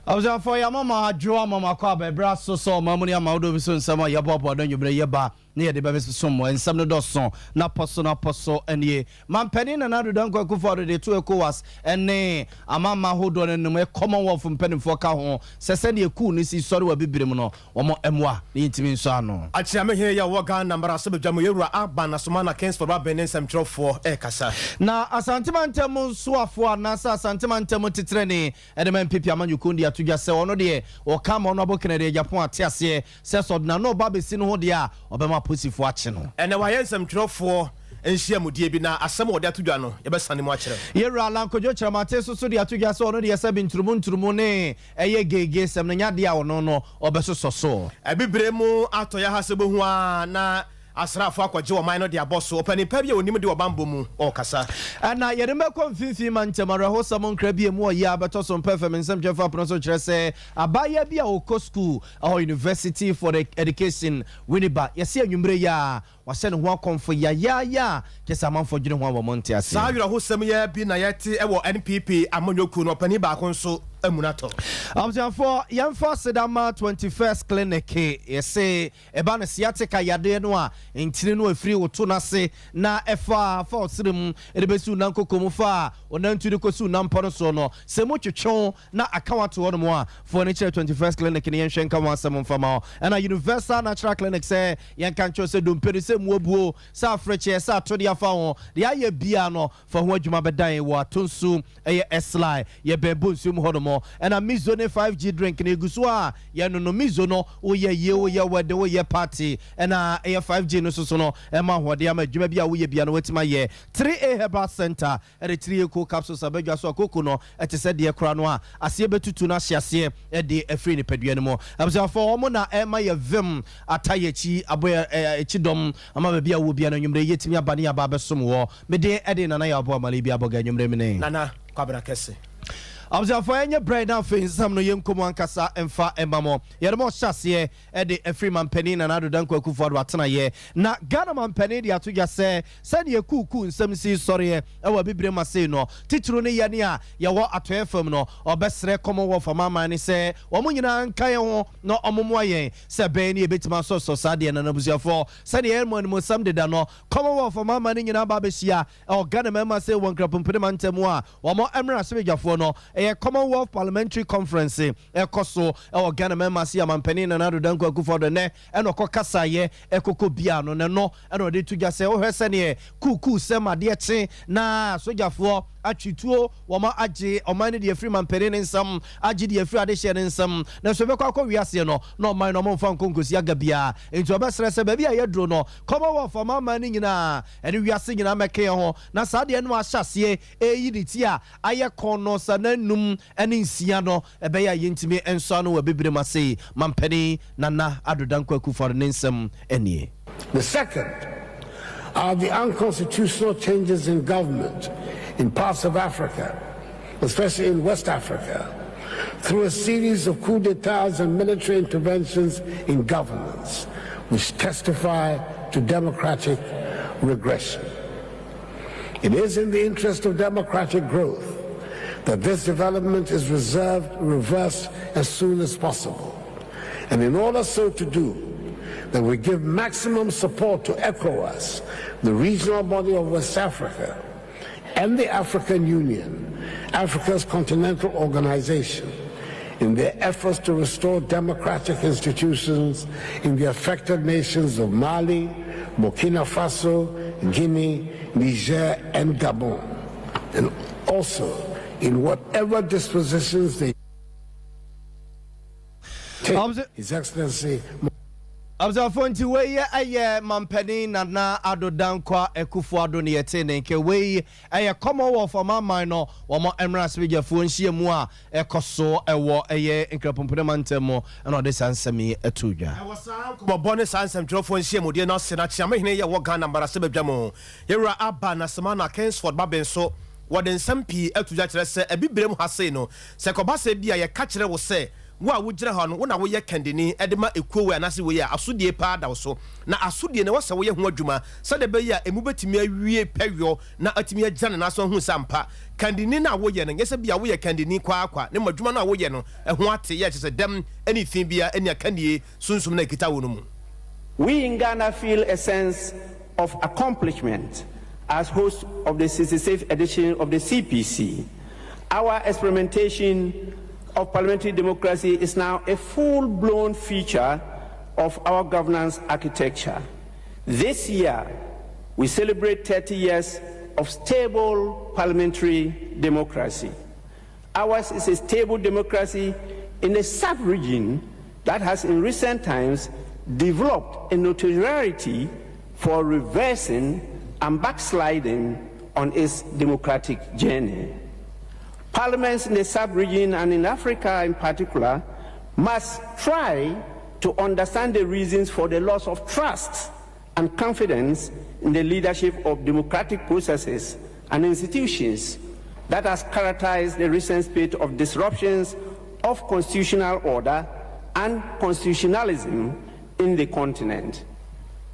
Abusuafoɔ, yɛama mo adwo, ama mo akɔ aba. Ɛberɛ aso sɛ ɔman mu ne ama wodoɔ bi so nsɛm a yɛboaboa no anwummerɛ yɛba ne yɛde bɛbɛsom mo. Nsɛm no dɔso na pɔ so na pɔ so nie. Mampanin Nana Addo Dankwa Akufo-Addo de to ECOWAS ne amanaman ahodoɔ no anim, Commonwealth mpanimfoɔ ka ho, sɛ sɛdeɛ coup no si sɔre wɔ Abibirem no, wɔn mmoa na yɛntumi nsɔ ano. Akyeamehene yi a ɔwɔ Ghana mmarahyɛbadwa mu, Yɛwura Alban Asomana Kingsford Baben ne nsɛmtwerɛfoɔ rekasa. Na Asante Mantam soafoɔ anaasɛ Asante Mantam titenani de ma NPP amanyɔkuo no de ato dwa sɛ ɔno deɛ ɔka ma Honourable Kennedy Agyapong ate aseɛ sɛ sɛ ɔde n'ano reba abɛsi no ho deɛ a, ɔbɛma apolisifoɔ akye no. Ɛnnɛ wɔayɛ nsɛmtwerɛfoɔ nhyiamudie bi na asɛm a wɔde ato dwa no yɛbɛsane mu akyerɛ wo. Yɛwura Alan Kojo Kyerematen nso so de ato dwa sɛ ɔno deɛ sɛbe nturumu nturumu ne ɛyɛ geege sɛm no nyɛ adeɛ a ɔno no ɔbɛsosɔ so. Abibire mu atɔeɛ ha sɛ wobɛhu ara na asraafoɔ akɔgye ɔman no de abɔ so. Ɔpanin pa bi a ɔnim de wɔ banbɔ mu ɔrekasa. Ɛna yɛde mo bɛkɔ mfimfini mantam. Awerɛhosɛm nkra bi a emu ɔyea abɛtɔ so mpɛ fam nsɛmtwerɛfo apono so kyerɛ sɛ abaayewa bi a ɔkɔ sukuu wɔ University for the Education, Winneba, yɛse anwummere yi ara wahyɛ ne ho akɔmfo yayaaya a kyerɛ sɛ amanfoɔ dwene ho a wɔn nte aseɛ. Saa awerɛhosɛm yi ara bi na yɛte wɔ NPP amanyɔkuo no ɔpanin baako nso amuna tɔ. Abusuafoɔ, yɛmfa aseda mma 21st Clinic, yɛse Ɛba no sciatica yadeɛ no a, ntini no a ɛfiri wo to no ase na ɛfa fa ɔsrɛ mu de bɛsi wo nankoko mu fa wo nantu de kɔsi wo nanpɔ no soɔ no, sɛ ɛmu twetwe wo na aka wo ato hɔnom a, fa w'ani kyerɛ 21st Clinic na yɛnhwɛ nka ho asɛm mfa ma wo. Ɛna Universal Natural Clinic sɛ yɛnka nkyerɛ wo sɛ dompe no sɛ ɛmu abuo, sɛ aferekyeɛ, sɛ atodeɛ afa ho, deɛ ayɛ biara no, Fa ho adwuma bɛdan wɔ Atonsu ɛyɛ Esly yɛ bɛn Bonsuo mu hɔ nom. Ɛna Mizo ne 5G drink no yɛgu so a yɛ nonom. Mizo no wo yɛ yie wo yɛ wedding wo yɛ party ɛna ɛyɛ 5G no soso no ɛma ahoɔden ama adwuma bi a wo yɛ bia no watumi ayɛ. 3A Herbal Center ɛde 3A Cold Capsules aba dwa so a koko no ɛte sɛ deɛ kora no a aseɛ bɛtutu no ahye aseɛ ɛde afiri nipadua no mu. Abusuafoɔ wɔn na ɛma yɛ vim ata yɛ akyi abɔ yɛ akyi dɔm ama baabi a wowɔ bia no anwummerɛ yi yɛtumi aba ne yɛaba abɛsom wɔ. Me din de Nana Yaw Boamale bi Abɔga anwummerɛ mu ne. Nana Kwabena Kɛse. Abusuafoɔ ɛnyɛ brɛ na afei nsɛm no yɛnkɔ mu ankasa mfa mma mo. Yɛde mo hyɛ aseɛ de afiri Mampanin Nana Addo Dankwa Akufo Addo atenaeɛ na Ghana Mampanin de ato dwa sɛ sɛdeɛ kuukuu nsɛm si sɔreɛ wɔ Abibirem ha sei no titiriw ne yɛn a yɛwɔ Atɔeɛ fam no ɔbɛsrɛ Commonwealth amanaman no sɛ wɔn nyinaa nka yɛn ho na wɔmmoa yɛn sɛ ɛbɛyɛ ne yɛbɛtumi asɔsɔ saa adeɛ no. Na abusuafoɔ sɛdeɛ yɛn mo animuosɛm deda no Commonwealth amanaman no nyinaa ba abɛhyia wɔ Ghana mmarima ase wɔ Nkrapompene mantam mu a wɔn mmarahyɛbadwafoɔ no ɛyɛ Commonwealth Parliamentary Conference ɛkɔ so wɔ Ghana mmarima ase. Amanpanin Nana Addo Dankwa Akufo-Addo ɛnɛ ɛna ɔkɔ kasaeɛ ɛkɔkɔ biaa no na ɛno ɛna ɔde to dwa sɛ wohwɛ sɛdeɛ kuukuusɛm adeɛ kye na sogyafoɔ atwe tuo wɔn agye ɔman no de afiri manpanin no nsam agye de afiri adehyeɛ no nsam nanso ɛbɛkɔ akɔ wiaseɛ no na ɔman no wɔmfa nkɔ nkɔsi aga biaa nti ɔbɛsrɛ sɛ baabi a yɛaduro no Commonwealth amanaman no nyinaa ne wiase nyinaa mmɛka yɛn ho na saa adeɛ no ahyɛ aseɛ reyi ne ti a ayɛ kɔnnɔ sa nnanum ne nsia no, ɛbɛyɛ a yɛntumi nsɔ ano wɔ Abibirem ase yi. Mampanin Nana Addo Dankwa Akufo-Addo ne nsɛm nie. The second are the unconstitutional changes in government in parts of Africa, especially in West Africa, through a series of coups d'etats and military interventions in governance, which testify to democratic regression. It is in the interest of democratic growth that this development is reserved, reversed as soon as possible. And in order so to do, that we give maximum support to ECOWAS, the regional body of West Africa, and the African Union, Africa's continental organization, in their efforts to restore democratic institutions in the affected nations of Mali, Burkina Faso, Guinea, Niger, and Gabon, and also in whatever dispositions they take. His Excellency Abusuafoɔ, nti wei yɛ ɛyɛ Mampanin Nana Addo Dankwa Akufo Addo ne yɛte ne nke. Wei ɛyɛ Commonwealth amanaman no wɔn mmarahyɛbadwafoɔ nhyiamu a ɛkɔ so ɛwɔ ɛyɛ Nkrapompene mantam mu ɛna ɔde saa nsɛm yi ɛtoo dwa. Ɛwɔ saa nkɔmmɔbɔ ne saa nsɛmtwerɛfoɔ nhyiamudie no ase no, Akyeamehene yi a ɛwɔ Ghana mmarahyɛbadwa mu, Yɛwura Abba Nasemana Kingsford Babe nso, wɔde nsɛm pii ato dwa kyerɛ sɛ Abibirem ha sei no, sɛ ɛkɔba sɛ ebia yɛka kyerɛ wo sɛ, Wo a wogyina hɔ no, wo na woyɛ kandini de ma ekuo wei anaasɛ wei a, asodie paa da wo so. Na asodie no, ɛwɔ sɛ woyɛ ho adwuma sɛdeɛ ɛbɛyɛ a emu bɛtumi awie pɛyɔ na atumi agyina ne nan so ahunu sɛ ampa, kandini no a woyɛ no, nyɛ sɛ bia woyɛ kandini kwa ara kwa, na mmom adwuma no a woyɛ no, ɛho ate, yɛ kyerɛ sɛ dɛm ne fi biara nni akannie sunsum no a ɛkita wo no mu. We in Ghana feel a sense of accomplishment as host of the 66th edition of the CPC. Our experimentation of parliamentary democracy is now a full-blown feature of our governance architecture. This year, we celebrate 30 years of stable parliamentary democracy. Ours is a stable democracy in a sub-region that has in recent times developed a notoriety for reversing and backsliding on its democratic journey. Parliaments in the sub-region and in Africa in particular must try to understand the reasons for the loss of trust and confidence in the leadership of democratic processes and institutions that has characterized the recent spate of disruptions of constitutional order and constitutionalism in the continent.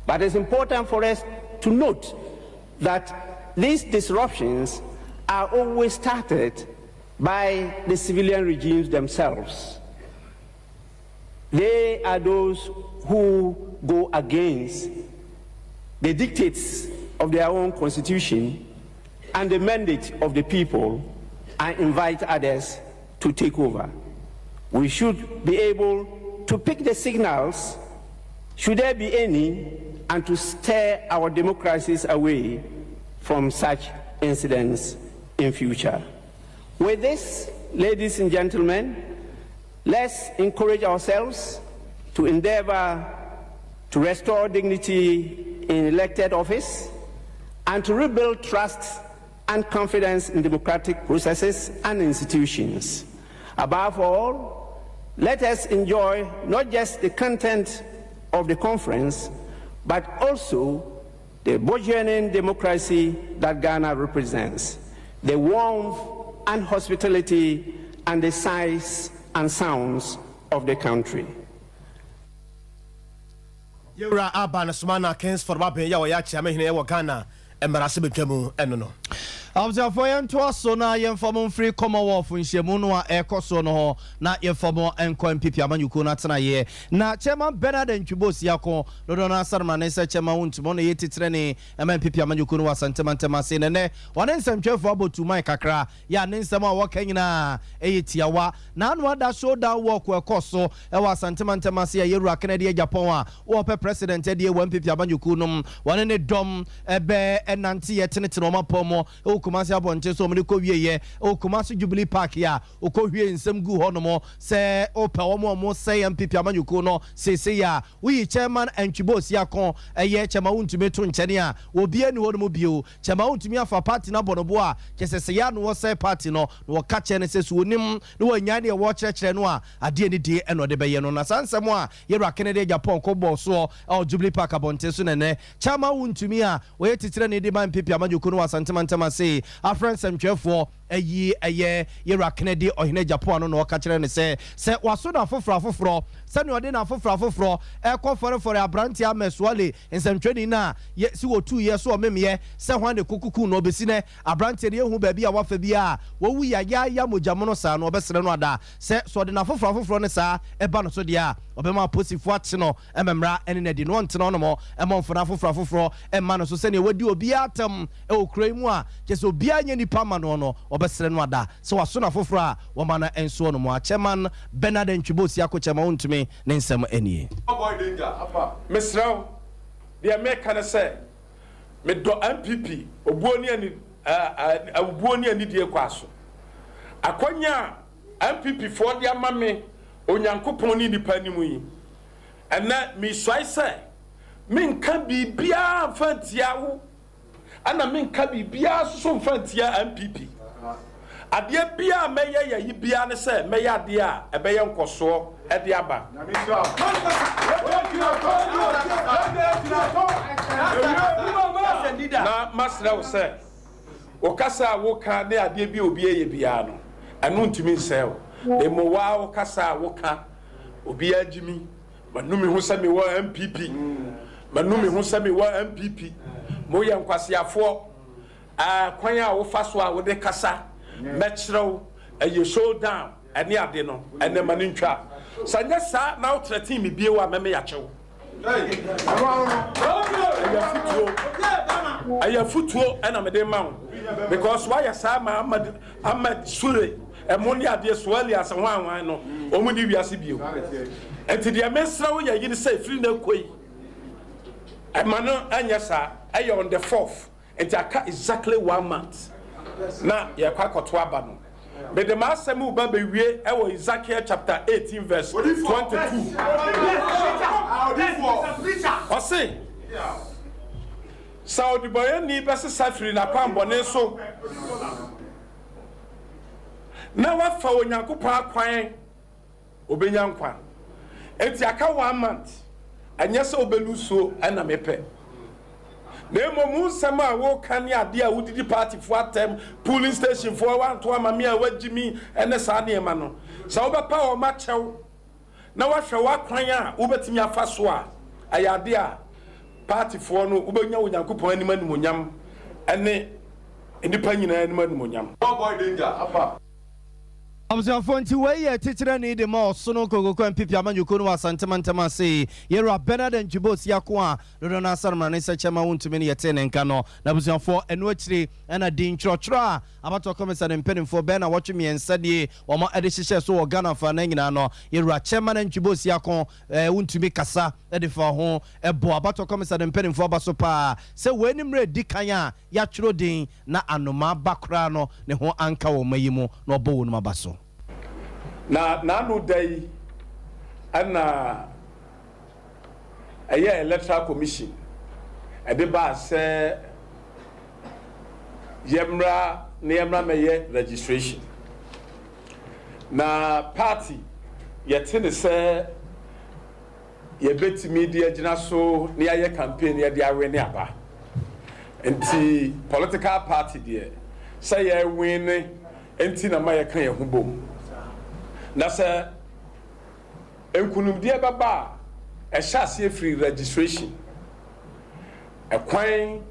But it's important for us to note that these disruptions are always started by the civilian regimes themselves. They are those who go against the dictates of their own constitution and the mandate of the people and invite others to take over. We should be able to pick the signals, should there be any, and to steer our democracies away from such incidents in future. With this, ladies and gentlemen, let's encourage ourselves to endeavor to restore dignity in elected office and to rebuild trust and confidence in democratic processes and institutions. Above all, let us enjoy not just the content of the conference, but also the burgeoning democracy that Ghana represents, the warmth and hospitality and the size and sounds of the country. Yɛwura Alban Sumana Kingsford Baben yɛ a ɔyɛ Akyeamehene wɔ Ghana mmarahyɛbadwa mu no no. Abusuafoɔ yɛntoa so na yɛmfa mo mfiri Commonwealth nhyiamu no a ɛrekɔ soɔ no hɔ na yɛmfa mo nkɔ NPP amanyɔkuo no atenaeɛ. Na Chairman Bernard Antwi Bosiako, dodoɔ no ara sane ma ne sɛ Chairman Wontumi, ɔno na ɛyɛ titenani ma NPP amanyɔkuo no wɔ Asante mantam ase. Na ɛnnɛ ɔne nsɛmtwerɛfoɔ abɔ tuman kakra yɛ a ne nsɛm a wɔka nyinaa yɛ tiawa. N'ano ada showdown walk ɛkɔ so wɔ Asante mantam ase a Yɛwura Kennedy Agyapong a wɔrepɛ President adie wɔ NPP amanyɔkuo no mu, wɔne ne dɔm bɛ nanteeɛ tenetene wɔn apɔw mu wɔ Kumasi abɔnten so, wɔde kɔ wieɛ wɔ Kumasi Jubilee Park a wɔkɔ hwie nsɛm guu hɔ nom sɛ wopɛ wɔn a wɔsɛe NPP amanyɔkuo no seesei a woyi Chairman Antwi Bosiako ɛyɛ Chairman wontumi to nkyɛne a obiara nni hɔ nom bio. Chairman wontumi afa party no abɔ no bo a kyɛ sɛ sɛ yɛ a na wɔsɛe party no na wɔka kyerɛ no sɛ sɛ onim na wannyae deɛ wɔrekyerɛkyerɛ no a adeɛ ne die na ɔde bɛyɛ no. Na saa nsɛm a Yɛwura Kennedy Agyapong ko bɔɔ soɔ wɔ Jubilee Park abɔnten so na ɛnnɛ Chairman Wontumi a ɔyɛ titenani de ma NPP amanyɔkuo no wɔ Asante mantam ase afrɛ nsɛmtwerɛfoɔ ayi ɛyɛ Yɛwura Kennedy Ɔhene Agyapong ano na ɔka kyerɛ no sɛ sɛ waso no afoforɔ afoforɔ sɛdeɛ ɔde no afoforɔ afoforɔ ɛkɔ fɔrefɔre aberanteɛ Ahmed Suale nsɛmtwerɛni no a yɛ si wɔtuiɛ so ɔmemyɛ sɛ hwan na ɛkɔkuku no ɔbɛsi nɛ aberanteɛ no yɛnhu baabi a wafa biara a wawu yayaaya mogya mono saa no ɔbɛsrɛ no ada Sɛ sɛ ɔde n'afoforɔ afoforɔ no saa ba no so deɛ a, ɔbɛma aposifoɔ akye no ma mmara ne no adi no. Ɔntena hɔnom mma ɔmfa n'afoforɔ afoforɔ mma no so sɛdeɛ wadi obiara atɛm wɔ kuro yi mu a kyerɛ sɛ obiara nyɛ nipa mma noɔ no. Ɔbɛsrɛ no ada sɛ waso n'afoforɔ a wɔma no nsoɔ no mu. A Chairman Bernard Antwi Bosiako Chairman wontumi ne nsɛm nie. Boy Danger, mesrɛ wo, deɛ meka ne sɛ, medɔ NPP, obuo ne ani, ɛɛ, obuo ne anidie kwaa so. Akwanya a NPP foɔ de ama me Onyankopɔn ne nnipa anim yi, ɛnnɛ mesuae sɛ menka biribiara mfa ntia wo, ɛna menka biribiara nso so mfa ntia NPP. Adeɛ biara a mɛyɛ yɛ yi biara ne sɛ mɛyɛ adeɛ a ɛbɛyɛ nkɔsoɔ de aba. Na masrɛ wo sɛ. Wo kasa a woka ne adeɛ bi a obi yɛ biara no, ɛno ntumi nsɛe wo. Na mmom wo ara wo kasa a woka, obiara gye mi. Manu me ho sɛ mewɔ NPP. Manu me ho sɛ mewɔ NPP. Moyɛ nkwaseafoɔ. Ah, kwan a wofa so a wode kasa, mɛkyerɛ wo, ɛyɛ showdown ɛne ade no, ɛnɛ ma no ntwa. Sɛ nyɛ saa na wo threaten me bio a, mɛmɛ yakye wo. Ɛyɛ afutuo, ɛyɛ afutuo ɛna mede ma wo because wayɛ saa ma Ahmad, Ahmad Sule, ɛmo ne adeɛ Suali ase hwan hwan no, wɔn ni wiase bio. Nti deɛ mesrɛ wo yɛ yere sɛ firi na kɔ yi, ɛma no ɛnyɛ saa, ɛyɛ on the fourth. Nti aka exactly one month na yɛkɔ akɔto aba no. Mede m'asɛm reba bɛwie wɔ Ezekiel chapter 18 verse 22. Ɔse, sɛ ɔdebɔneyɛni bɛsesa firi n'akwammɔne so na wafa Onyankopɔn akwan, Obenya nkwa. Enti aka one month, ɛnyɛ sɛ wobɛlusuo ɛna mepɛ. Na mmom wo nsɛm a woka ne adeɛ a wodidi partyfoɔ atɛm, polling station foɔ wanto ama me a wagyi mi ɛne saa nneɛma no, sɛ wobɛpa wɔn akyɛw na wahwɛ w'akwan a wobɛtumi afa so a, ɛyɛ adeɛ a partyfoɔ no wobɛnya Onyankopɔn anim animuonyam ɛne nnipa nyinaa anim animuonyam. Abusuafoɔ nti wei yɛ titenani de ma ɔsono Nkokoku NPP amanyɔkuo no wɔ Asante mantam ase Yɛwura Bernard Antwi Osiako a dodoɔ no ara sane mmara ne nsɛkyerɛma wontumi no yɛtee ne nka no. Na abusuafoɔ ɛno akyire ɛna din twerɛtwerɛ a abatoɔ kɔmisa ne mpaninfoɔ bɛyɛ nawɔtwe mmiɛnsa nie wɔn de hyehyɛɛ so wɔ Ghana afanan nyinaa no Yɛwura Chairman Antwi Osiako wontumi kasa de fa ho bɔ abatoɔ kɔmisa ne mpaninfoɔ aba so paa sɛ wei ne mmerɛ ɛdi kan a yɛatwerɛ din na anomaa ba koraa no ne ho anka wɔ mma yi mu na ɔbɔ wɔnom aba so. Na n'ano da yi na ɛyɛ Electoral Commission de baa sɛ yɛmmra na yɛmmra mmɛyɛ registration. Na party yɛte ne sɛ yɛbɛtumi de agyina so na yɛayɛ campaign na yɛde awene aba. Nti political party deɛ sɛ yɛwene nti na ma yɛka yɛn ho bom. Na sɛ nkunimdie bɛba a, ɛhyɛ aseɛ firi registration. Ɛkwan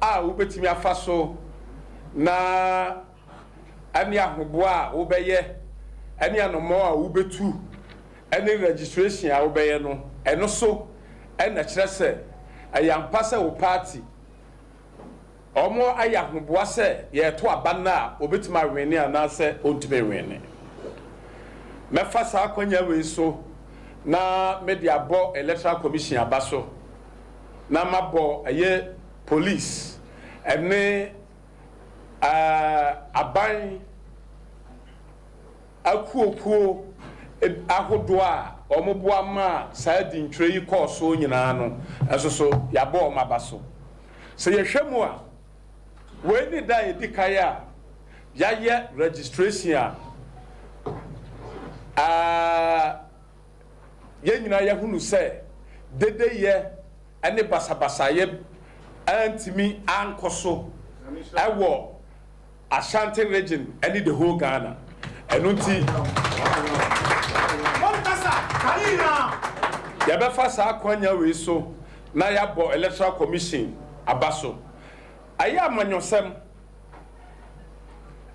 a wobɛtumi afa so na ɛne ahoboa a wobɛyɛ ɛne anɔmɔ a wobɛtu ɛne registration a wobɛyɛ no, ɛno so ɛna kyerɛ sɛ ɛyɛ ampa sɛ wo party wɔn ayɛ ahoboa sɛ yɛreto aba no a wɔbɛtumi awene anaasɛ wɔntumi nwene. Mɛfa saa akwanya wei so na mede abɔ Electoral Commission aba so na mabɔ ɛyɛ police ɛne aban akuokuo ahodoɔ a wɔboa maa saa dintwerɛ yi kɔɔ so nyinaa no nso so, yɛabɔ wɔn aba so. Sɛ yɛhwɛ mu a, wei ne da a ɛdi kan a yɛayɛ registration a yɛn nyinaa yɛahunu sɛ dedeyɛ ne basabasayɛ antumi ankɔ so wɔ Ashanti region ne the whole Ghana. Ɛno nti, yɛbɛfa saa akwanya wei so na yɛabɔ Electoral Commission aba so. Ɛyɛ amanyɔsɛm,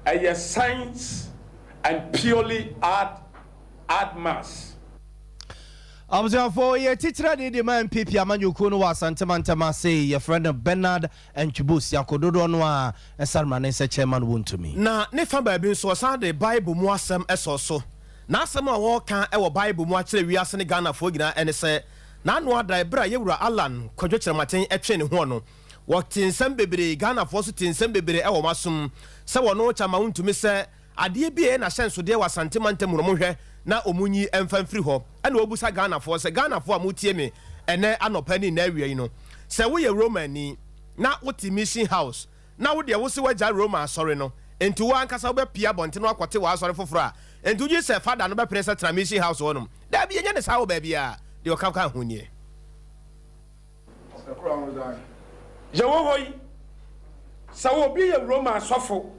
ɛyɛ science and purely art. Add mass. Abusuafo, yɛ titrani de ma NPP amanyɔkuo no wɔ Asante mantam ase yi, yɛfrɛ no Bernard Antwibu Osiako, dodoɔ no ara Sarma ne sɛ chairman Wontumi. Na ne fa baabi nso, ɔsan de Bible mu asɛm sɔɔ so. N'asɛm a ɔreka wɔ Bible mu akyerɛ wiase ne Ghanafoɔ nyinaa ne sɛ, n'ano ada ɛberɛ a Yɛwura Allan Kwadwo Kyerematen twee ne hoɔ no, wɔtee nsɛm bebree, Ghanafoɔ nso tee nsɛm bebree wɔ wɔn asom sɛ wɔno Kyama Wontumi sɛ Adeɛ bi a ɛyɛ n'ahyɛnsodeɛ wɔ Asante mantam mu no monhwɛ na ɔmo nyi mfa mfiri hɔ. Ɛna ɔbusa Ghanafoɔ sɛ, Ghanafoɔ a motie me ɛnɛ anɔpa ne nnɛ awia yi no, sɛ woyɛ Romani na wote Mission House na wo deɛ wose woagyae Roma asɔre no, enti wo ankasa wobɛpue abɔnten no akɔte w'asɔre foforɔ a, enti wogye sɛ Fada no bɛpene sɛ tena Mission House hɔnom? Daabi, yɛnyɛ no saa wɔ baabiara. Deɛ ɔka kaa ho nie. Yɛwɔ hɔ yi, sɛ obi yɛ Roma asɔfo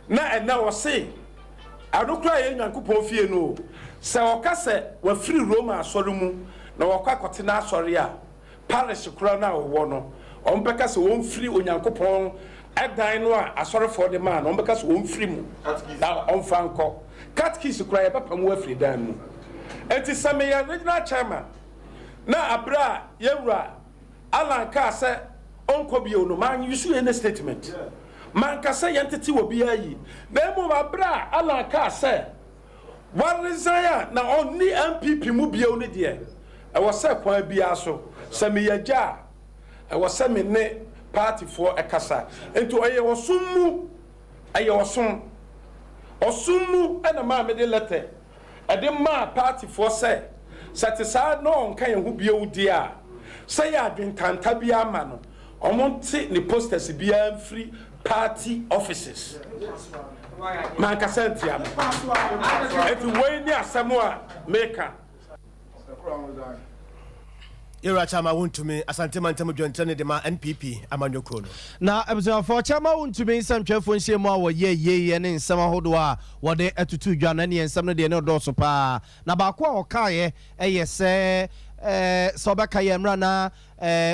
na ɛnnɛ ɔse Ɛno koraa yɛ Nyankopɔn fie no o. Sɛ ɔka sɛ wafiri Roma asɔre mu na wakɔ akɔte n'asɔre a, parish korɔ no a ɔwɔ no, wɔbɛka sɛ ɔmfiri Onyankopɔn dan no a asɔrefoɔ de maa no, wɔbɛka sɛ ɔmfiri mu na ɔmfa nkɔ. Catechies koraa yɛbɛpam wo afiri dan mu. Enti sɛ meyɛ regional chairman na aberɛ a yɛwura Allan kaa sɛ ɔnkɔ bio no, man use any statement. Manka sɛ yɛntete obiara yi, na mmom aberɛ a Allan kaa sɛ waresign a na ɔnni NPP mu bio no deɛ, ɛwɔ sɛ kwan biara so, sɛ meyɛ agya a, ɛwɔ sɛ me ne partyfoɔ kasa. Nti ɔyɛ ɔsom mu, ɛyɛ ɔsom. Ɔsom mu na maa mede lɛtɛ de maa partyfoɔ sɛ, sɛ ɛte saa na ɔnka yɛn ho bio deɛ a, sɛ yɛ adwentanta biara ma no, wɔnte ne posters biara mfiri party offices. Mankasa antia no. Enti wei ne asɛm a meka. Yɛwura Kyama Wontumi, Asante Mantam Dwantirani de ma NPP amanyɔkuo no. Na abusuafoɔ, Kyama Wontumi nsɛmtwerɛfoɔ nhyiamu a wɔyɛɛ yei ne nsɛm ahodoɔ a wɔde totoo dwa no, ɛneɛ nsɛm no deɛ ne ɔdɔɔso pa ara. Na baako a ɔkaeɛ yɛ sɛ, sɛ ɔbɛka yɛn mmerɛ na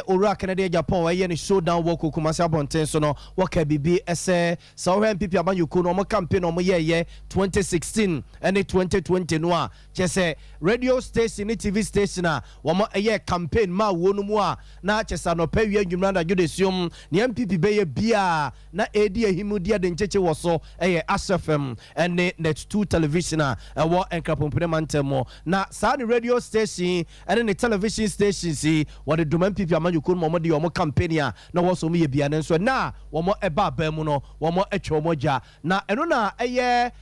Owura Kennedy Agyapong ɛyɛ ne showdown wɔ Kumasi abɔnten so no, wɔkaa biribi sɛ, sɛ wohwɛ NPP amanyɔkuo no wɔn campaign a wɔyɛeɛ 2016 ne 2020 no a, Kyerɛ sɛ radio station ne TV station a wɔn yɛɛ campaign maa wuo no mu a na kyerɛ sɛ anɔpa awia anwummerɛ anadwo dasuom nea NPP bɛyɛ biaa na ɛredi ahim di ade nkyekye wɔ so yɛ Ash FM ne Net 2 television a ɛwɔ Nkrapompene mantam mu. Na saa ne radio station yi ne ne television stations yi wɔde dom NPP amanyɔkuo no ma wɔde yɛ wɔn campaign a na ɛwɔ sɛ wɔyɛ biaa nanso ɛnnɛ a wɔn ba aban mu no wɔn atwa wɔn agya. Na ɛno na ɛyɛ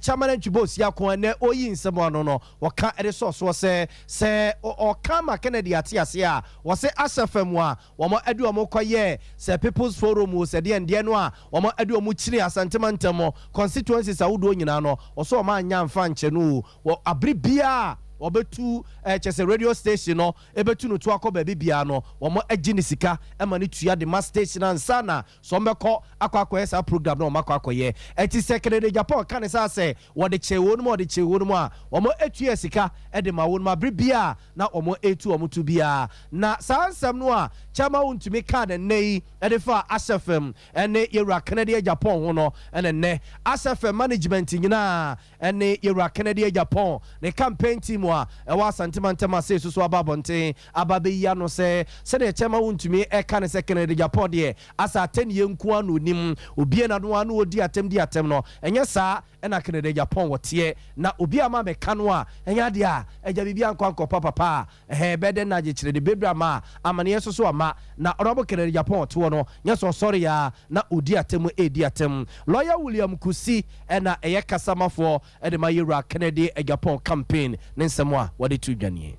Chairman Antwi Boasiako ɛnɛ ɔreyi nsɛm ano no, ɔka de sɔɔ soɔ sɛ, sɛ ɔka ma Kennedy ate aseɛ a, wɔse ahyɛ fam a wɔn de wɔn kɔyɛɛ sɛ People's Forum o, sɛ deɛn deɛ no a wɔn de wɔn kyini Asante mantam constituencies ahodoɔ nyinaa no, ɔse wɔn anyɛ amfa ankyɛ no o, wɔ abere biara a wɔbɛtu kyerɛ sɛ radio station no bɛtu no to akɔ baabi biara no, wɔn gye ne sika ma no tua de ma station ansa na So wɔbɛkɔ akɔ akɔyɛ saa program no a wɔakɔ akɔyɛ? Ɛnti sɛ Kennedy Agyapong ka ne saa sɛ wɔde kyee wɔn mu a wɔde kyee wɔn mu a, wɔtuaa sika de ma wɔn mu a bere biara na wɔretu wɔn to biara. Na saa nsɛm no a Chairman Wontumi kaa no nnɛ yi de faa Asɛfam ne Yɛwura Kennedy Agyapong ho no na nnɛ Asɛfam management nyinaa ne Yɛwura Kennedy Agyapong ne campaign team a ɛwɔ Asante mantam ase so so aba abɔnten aba abɛyi ano sɛ sɛdeɛ Chairman Wontumi ɛka no sɛ Kennedy Agyapong deɛ asɛ atɛnnie nko ara na ɔnim, obie n'ano ara na ɔdi atɛm di atɛm no, ɛnyɛ saa na Kennedy Agyapong ɔteɛ na obi ama abɛka no a ɛnyɛ adeɛ a agya biribi ankɔ ankɔpa papa a ɛhɛɛ ɛbɛyɛ dɛn na agyekyerɛ de bɛbrɛ ama a amaneɛ nso so amma na Honourable Kennedy Agyapong ɔteɔ no nyɛ sɛ ɔsɔre ara na ɔdi atɛm ɛredi atɛm. Lawyer William Kusi na ɛyɛ kasamafoɔ de ma Yɛwura Kennedy Agyapong campaign ne nsɛm a wɔde to dwa nie.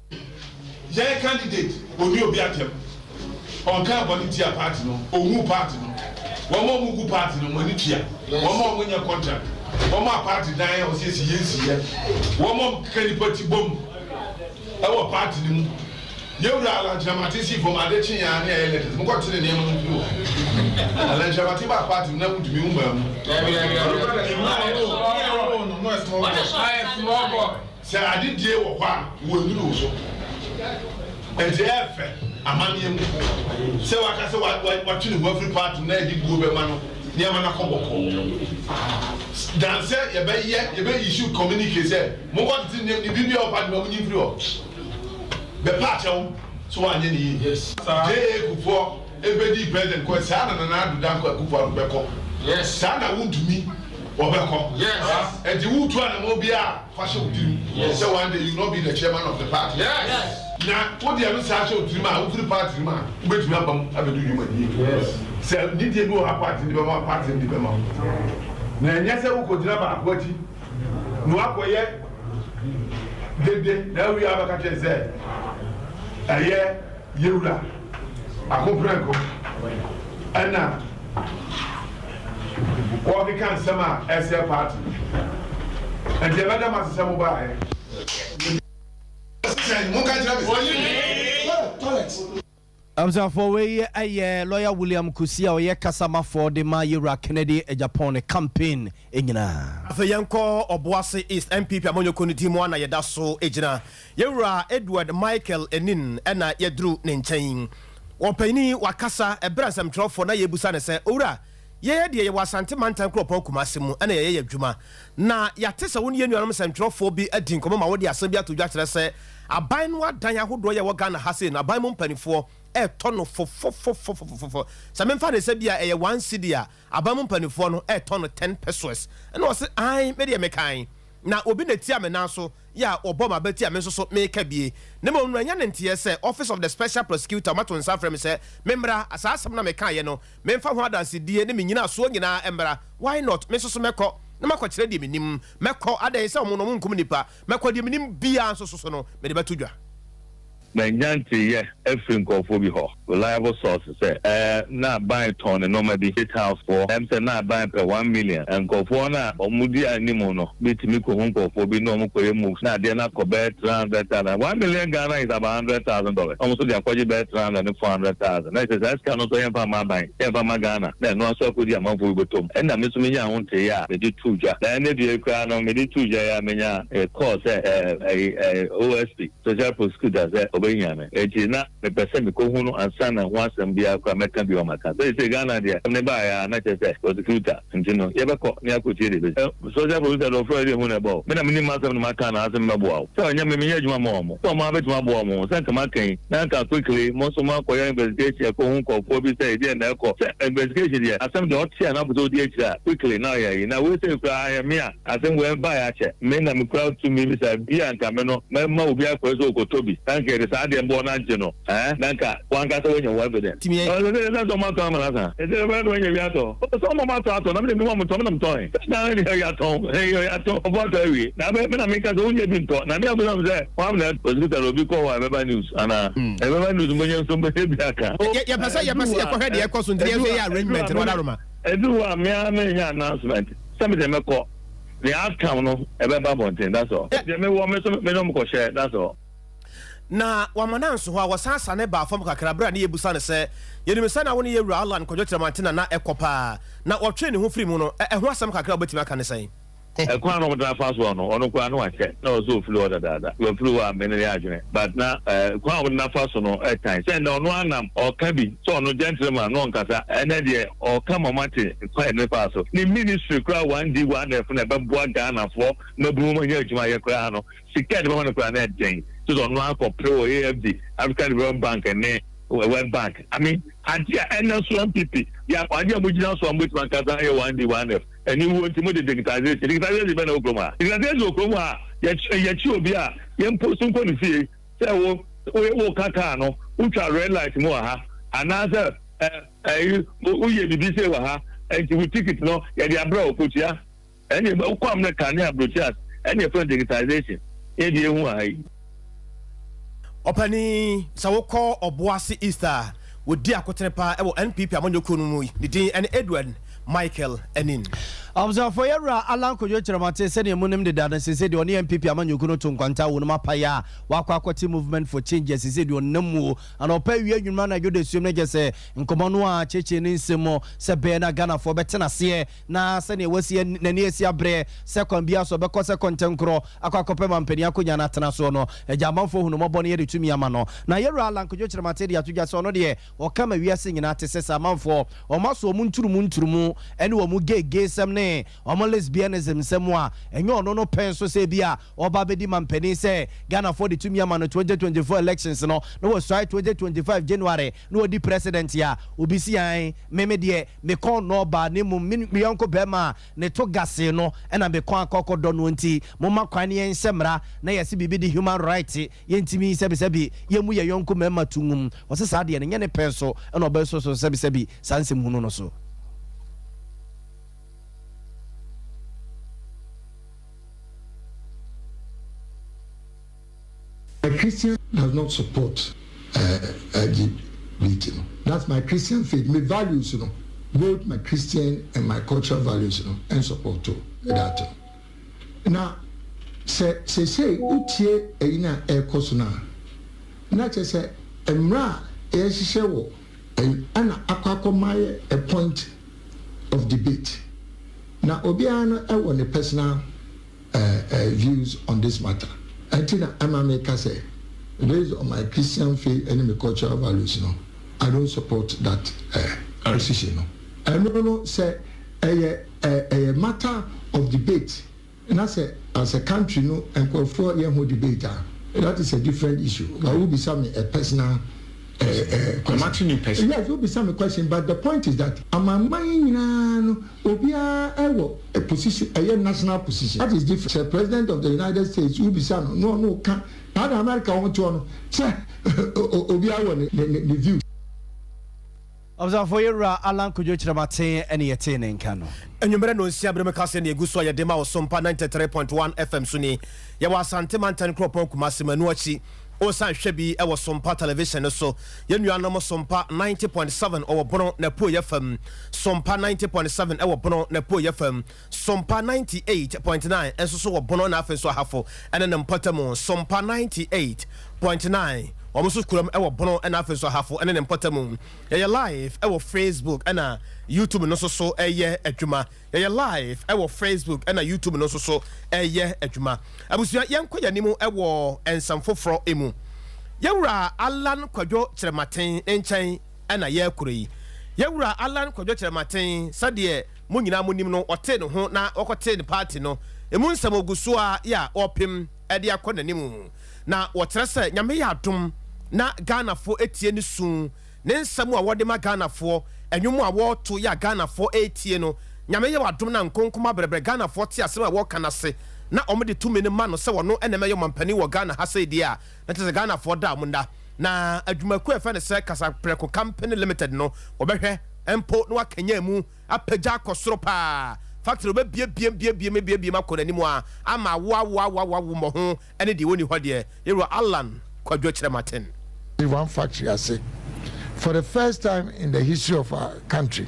Yɛn candidate ɔnni obi atɛm, ɔnkaa bɔne ntia party no, ɔnhuu party no, wɔn a wɔgu party no wɔn ani tua, wɔn a wɔnyɛ contract, wɔn a party dan a wɔsiesie yɛ nsiyɛ, wɔn a wɔkeka nnipa ti bom wɔ party no mu. Yɛwura Alan Kyerematen sii fam ade kyeeɛ ara ne yɛayɛ letters, mokɔ tene nneɛma no mfiri hɔ. Alan Kyerematen baa party no na wontumi wo mmaa mu. Sɛ ade die wɔ hɔ a, wɔnnuru wo so. Enti ɛyɛ fɛ amanneɛ mu sɛ waka sɛ watwe ne ho afiri party no na yɛde buo bɛma no nneɛma no akɔ bɔkɔɔ than sɛ yɛbɛyɛ yɛbɛ issue communique sɛ monkɔtete nneɛma ne biribi a ɛwɔ party no mu monyi mfiri hɔ. Bɛpa akyɛw sɛ wanyɛ ne yie. JA Kufuor bɛdii president kɔɛ saa na Nana Addo Dankwa Akufo Addo bɛkɔ. Saa na wontumi wɔbɛkɔ. Enti woretu anamɔn biara a, fa hyɛ wo tirim sɛ one day you will not be the chairman of the party. Na wode ɛno saa hyɛ wo tirim a, wofiri party no mu a, wobɛtumi aba mu abɛdi wo dwumadie. Sɛ nidie bi wɔ hɔ a party no de bɛma wo a, party no de bɛma wo. Na ɛnyɛ sɛ wokɔgyina baako akyi na woakɔyɛ dede na awie a wobɛka kyerɛ sɛ ɛyɛ yɛwura Akoprɛko ɛna wɔkeka nsɛm a ɛsɛ party no. Nti ɛbɛda mo ase sɛ mo baeɛ. Monka nkyerɛ me. Toilet. Abusuafoɔ, wei yɛ Lawyer William Kusi a ɔyɛ kasamafoɔ de ma Yewura Kennedy Agyapong ne campaign nyinaa. Afei yɛnkɔ Ɔboase East NPP amanyɔkuo no din mu a na yɛda so gyina. Yɛwura Edward Michael Anin na yɛaduru ne nkyɛn. Ɔpanin yi wakasa ɛberɛ a nsɛmtwerɛfoɔ na yɛrebisa no sɛ, Owura, yɛn deɛ yɛwɔ Asante mantam kuropɔn Kumasi mu na yɛyɛ yɛn adwuma. Na yɛate sɛ wo ne yɛn nuanom nsɛntwerɛfoɔ bi adi nkɔmmɔ ma wode asɛm bi ato dwa kyerɛ sɛ aban no adan ahodoɔ yi a ɛwɔ Ghana ha sei no aban mu mpaninfoɔ retɔ no fofofofofofofo. Sɛ memfa no sɛ bi a ɛyɛ one cedi a aban mu mpaninfoɔ no retɔ no ten pesoes. Ɛna ɔse ae me deɛ mekae na obi na ɛtia me nan so yɛ a ɔbɔ m'abati a me nso so meka bie. Na mmom no ɛnyɛ ne nteɛ sɛ Office of the Special Prosecutor wɔato nsa afrɛ me sɛ memmra saa asɛm no a mekaeɛ no Memfa ho adansedie ne me nyinasoɔ nyinaa mmra, why not, me nso so mɛkɔ na makɔkyerɛ deɛ menim, mɛkɔ, adɛn sɛ wɔn no wɔnkum nnipa, mɛkɔ, deɛ menim biara nso so no mede bɛto dwa. Manya nteyɛ afiri nkurɔfoɔ bi hɔ, reliable source, sɛ ɛɛ na aban tɔn ne nnoɔma bi, state house foɔ, ɛm sɛ na aban pɛ 1 million, nkurɔfoɔ no a wɔn di anim no bi tumi kɔhu nkurɔfoɔ bi na wɔn kɔyɛ moves na adeɛ no akɔ bɛyɛ 300,000, 1 million Ghana is about $100,000, wɔn nso de akɔgye bɛyɛ 300 ne 400,000, na kyerɛ saa sika no nso yɛmfa mma aban, yɛmfa mma Ghana, na ɛno nso akɔdi amanfoɔ bi bɔtɔ mu. Ɛnna me nso menyaa ho nteyɛ a mede too dwa. Na ɛnnɛ dua yi koraa no, mede too dwa yi ara menya call sɛ ɛɛ ɛyi OSP, Special Prosecutor, sɛ ɔbɛhia me. Enti na mepɛ sɛ mekɔhu no ansa na ho asɛm biara koraa mɛka bio ama maka. Seesei Ghana deɛ, asɛm no baeɛ ara na kyerɛ sɛ prosecutor nti no, yɛbɛkɔ na yɛakɔtie deɛ ɛbɛsi. Social prosecutor deɛ ɔfrɛ deɛ hu na ɛbɔ o. Me na menim m'asɛm na maka anaa sɛ mɛboa wo. Sɛ ɔnyɛ me, menyɛ adwuma mma wɔn. Sɛ wɔn ara bɛtumi aboa wɔn ho. Sɛ nka maka yi, na nka quickly mo nso moakɔyɛ investigation akɔhu nkurɔfoɔ bi sɛ ɛdeɛn na ɛkɔ. Sɛ investigation deɛ, asɛm deɛ ɔte a na wopɛ sɛ wodi akyire a, quickly na ɔyɛ ayi. Na wei sei koraa ɛyɛ me a, asɛm wei ɛbaeɛ akyɛ. Me na mekura tumi bi saa, bi a nka me no mɛma obi akɔyɛ sɛ ɔrekɔtɔ bi, na nka yɛde saa adeɛ no bɔɔ no agye no. Ɛɛ na nka wankasa wanya wo evidence. Tumi ɛ. Ɔsɛ sɛ ɛsɛ sɛ ɔmo atɔn ama no asa. Ɛsɛ sɛ ɔmo anya bi atɔ. Ɔsɛ ɔmo ɔmo atɔ atɔ na me de me ɔmo tɔ me na me tɔn. Sɛ dan deɛ yatɔn ɛyɛ yatɔn ɔmo atɔ awie na bɛ me na me ka sɛ wonya bi ntɔ na me abisa mo sɛ wɔn na prosecutor na obi kɔ hɔ a ɛbɛba news anaa ɛbɛba news mo nyɛ nso mbɛyɛ bi aka. Yɛ yɛpɛ sɛ yɛpɛ sɛ yɛkɔhwɛ deɛ ɛkɔ so nti yɛn nso yɛyɛ arrangement no ɔdaroma. Ɛduru hɔ a me ara menyɛ announcement sɛ me deɛ mɛkɔ the outcome no ɛbɛba abɔnten that's all. Deɛ mewɔ me nso me ne ɔmo kɔhyɛ that's all. Na wamma no anso hɔ a, wɔsan sane baa fam kakra berɛ a ne yɛrebisa no sɛ, Yɛnim sɛ na wo ne yɛn wura Allan Kwadwo Kyeremanteng na na ɛkɔ paa, na ɔtwee ne ho firii mu no, ɛho asɛm kakra a wobɛtumi aka ne sɛn? Ɛkwan a na wɔtaa fa soɔ no, ɔno koraa na wakyɛ, na ɔwɔ sɛ ɔfiri hɔ dadaada. Wafiri hɔ a, me ne no yɛ adwene. But na kwan a wɔde no afa so no tan. Sɛ nnɛ ɔno ara nam ɔreka bi sɛ ɔno gentleman na ɔnkasa, ɛnnɛ deɛ ɔreka ma moate kwan a yɛde no faa so. Ne ministry koraa 1D 1F na ɛbɛboa Ghanafoɔ mmabunu ma wɔanya adwuma ayɛ koraa no, Sika a yɛde bɛma no koraa na ɛden te sɛ ɔno ara kɔpere wɔ AFD, African Development Bank ne World Bank. I mean, ade a ɛnna so NPP, yɛ ade a mogyina so a mobɛtumi ankasa ayɛ 1D, 1F. Aniwuo nti mode digitization. Digitization bɛn na ɛwɔ kurom ha? Digitization wɔ kurom ha a, yɛkye obi a, yɛmpo so nkɔ ne fie sɛ wo woka kaa no, wotwa red light mu wɔ ha, anaasɛ ɛyi woyɛ biribi sei wɔ ha, nti wo ticket no yɛde abrɛ wo kɔtua. Ɛnneɛ wokɔ America ne abrokyi a ɛnneɛ yɛfrɛ no digitization yɛn deɛ yɛhu wɔ ha yi. Ɔpanin, sɛ wokɔ Ɔboase East a, wɔdi akotene paa wɔ NPP amanyɔkuo no mu yi. Ne din ne Edward Michael Anin. Abusuafoɔ, Yɛwura Allan Kojo Kyerematen, sɛdeɛ monim deda no, seesei deɛ ɔne NPP amanyɔkuo no to nkwanta wɔ nom apaeɛ a wakɔ akɔte Movement for Change a seesei deɛ ɔnam mu o, anɔpa awia anwummerɛ anadwo dasuom no kyerɛ sɛ nkɔmmɔ no a kyekyee ne nsɛm mu sɛ bɛɛ na Ghanafoɔ bɛtena aseɛ na sɛdeɛ wasi n'ani asi abereɛ sɛ kwan biara so ɔbɛkɔ sɛ kɔntɛnkorɔ akɔ akɔpɛ mampanin akonnwa no atena soɔ no, agya amanfoɔ hunu mmɔbɔ no yɛde tumi ama no. Na Yɛwura Allan Kojo Kyerematen de ato dwa sɛ ɔno deɛ ɔka ma wiase nyinaa te sɛ sɛ amanfoɔ wɔn aso wɔn nturumu nturumu ne wɔn gay gaysɛm ne wɔn lesbianism nsɛm a ɛnyɛ ɔno no pɛn so sɛ ebia ɔreba abɛdi mampanin sɛ Ghanafoɔ de tumi ama no 2024 elections no na wasuae 2025 January na wadi president a obi si ae me me deɛ Me kɔn nnɔ ɔbaa na mmom me me yɔnko barima a ne to gasee no na me kɔn akɔ akɔdɔ noɔ nti momma kwan na yɛnhyɛ mmara na yɛse biribi de human right yɛntumi sɛbisɛbi yɛmmu yɛn yɔnko mmarima to ngum. Ɔse saa deɛ no nyɛ ne pɛn so na ɔbɛsɔ so sɛbisɛbi saa nsɛm hunu no so. My Christian does not support LGBT no that's my Christian faith me values no both my Christian and my cultural values no ɛn support that no na sɛ seesei wotie ɛyi no a ɛrekɔ so no a na kyerɛ sɛ mmerɛ a. yɛhyehyɛ wɔ ɛna akɔ akɔma yɛ a point of debate, na obiara no ɛwɔ ne personal views on this matter. Ɛnti na ɛma mi ka sɛ, based on my Christian faith and my cultural values no, I don't support that position no. Ɛno no, sɛ ɛyɛ matter of debate na sɛ as a country no, nkurɔfoɔ yɛn ho debate a, that is a different issue. But wo bisa me a personal question. I'm asking person. Yes, wo bisa me question, but the point is that amanaman yi nyinaa no, obiara ɛwɔ a position, ɛyɛ national position. That is different. Sɛ President of the United States, wo bisa no no, ɔno ka na America wɔn toɔ no sɛ obiara wɔ ne view. Ɔbsafo, yɛwura Alan Kodwo Kyerɛmaten ɛne yɛtee ne nka no. Anwummerɛ no nsia berɛ mu ka sɛ ne ɛgu so a yɛde ma wo Sompa 93.1 FM so ni. Yɛwɔ Asante Mantan kuropɔn Kumase mu. Ɛno akyi, wosan hwɛ bi ɛwɔ Sompa Television no so. Yɛn nuanom Sompa 90.7 ɔwɔ Bono na Puoyɛ fam, Sompa 90.7 ɛwɔ Bono na Puoyɛ fam, Sompa 98.9 nso so wɔ Bono na afei nso Ahafo ɛne ne mpɔtam. Sompa 98.9, wɔn nso kurom ɛwɔ Bono ɛna afei nso Ahafo ɛne ne mpɔtam. Yɛyɛ live ɛwɔ Facebook ɛna YouTube no nso so ɛyɛ adwuma. Yɛyɛ live ɛwɔ Facebook ɛna YouTube no nso so ɛyɛ adwuma. Abusua, yɛnkɔ yɛn anim ɛwɔ nsɛm foforɔ emu. Yɛwura Alan Kwadwo Kyerɛmaten nkyɛn ɛna yɛrekoro yi. Yɛwura Alan Kwadwo Kyerɛmaten, sɛdeɛ mo nyinaa mo nim no, ɔte ne ho na ɔkɔte ne party no emu nsɛm ogu so a yɛ a ɔpem ɛde akɔ n'anim, na wɔkyerɛ sɛ Nyame yɛ adom na Ghanafoɔ etie ne sun ne nsɛm a wɔde ma Ghanafoɔ, ɛnwom a wɔreto yɛ a Ghanafoɔ etie no. Nyame yɛ wadom na nkonkoma brɛbrɛ Ghanafoɔ te asɛm a wɔka n'ase na wɔn de tumi no ma no sɛ wɔno ɛna ɛmɛyɛ ɔmampanin wɔ Ghana ha sɛ deɛ a, na kyerɛ sɛ Ghanafoɔ da wɔn da na adwumakuo a yɛfrɛ no sɛ Kasaprɛko Company Limited no, wɔbɛhwɛ mpo na wakanya mu apagya akɔ soro paa. Factory wɔbɛbiebiem biebiem biebiem akɔ n'anim a ama awoawoawoawo mmɔho ɛne deɛ wɔni hɔ deɛ. Yɛwura Alan Kwadwo Kyerɛmaten. One factory ase for the first time in the history of our country.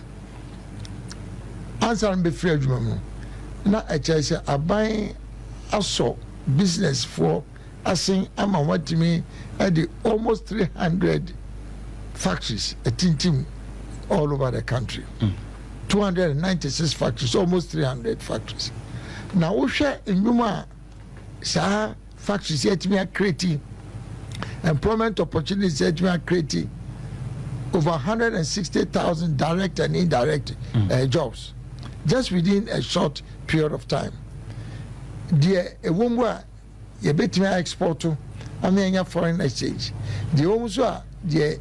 Ansa no bɛfiri adwuma mu na ɛkyerɛ sɛ aban asɔ business foɔ asen ama wɔatumi de almost 300 factories atintim all over the country, 296 factories, almost 300 factories. Na wohwɛ nnwuma a saa factories yɛtumi acreate, employment opportunities yɛtumi acreate, over 160,000 direct and indirect jobs just within a short period of time. Deɛ ɛwɔ mu a yɛbɛtumi export ama yɛnya foreign exchange, deɛ ɛwɔ mu nso a deɛ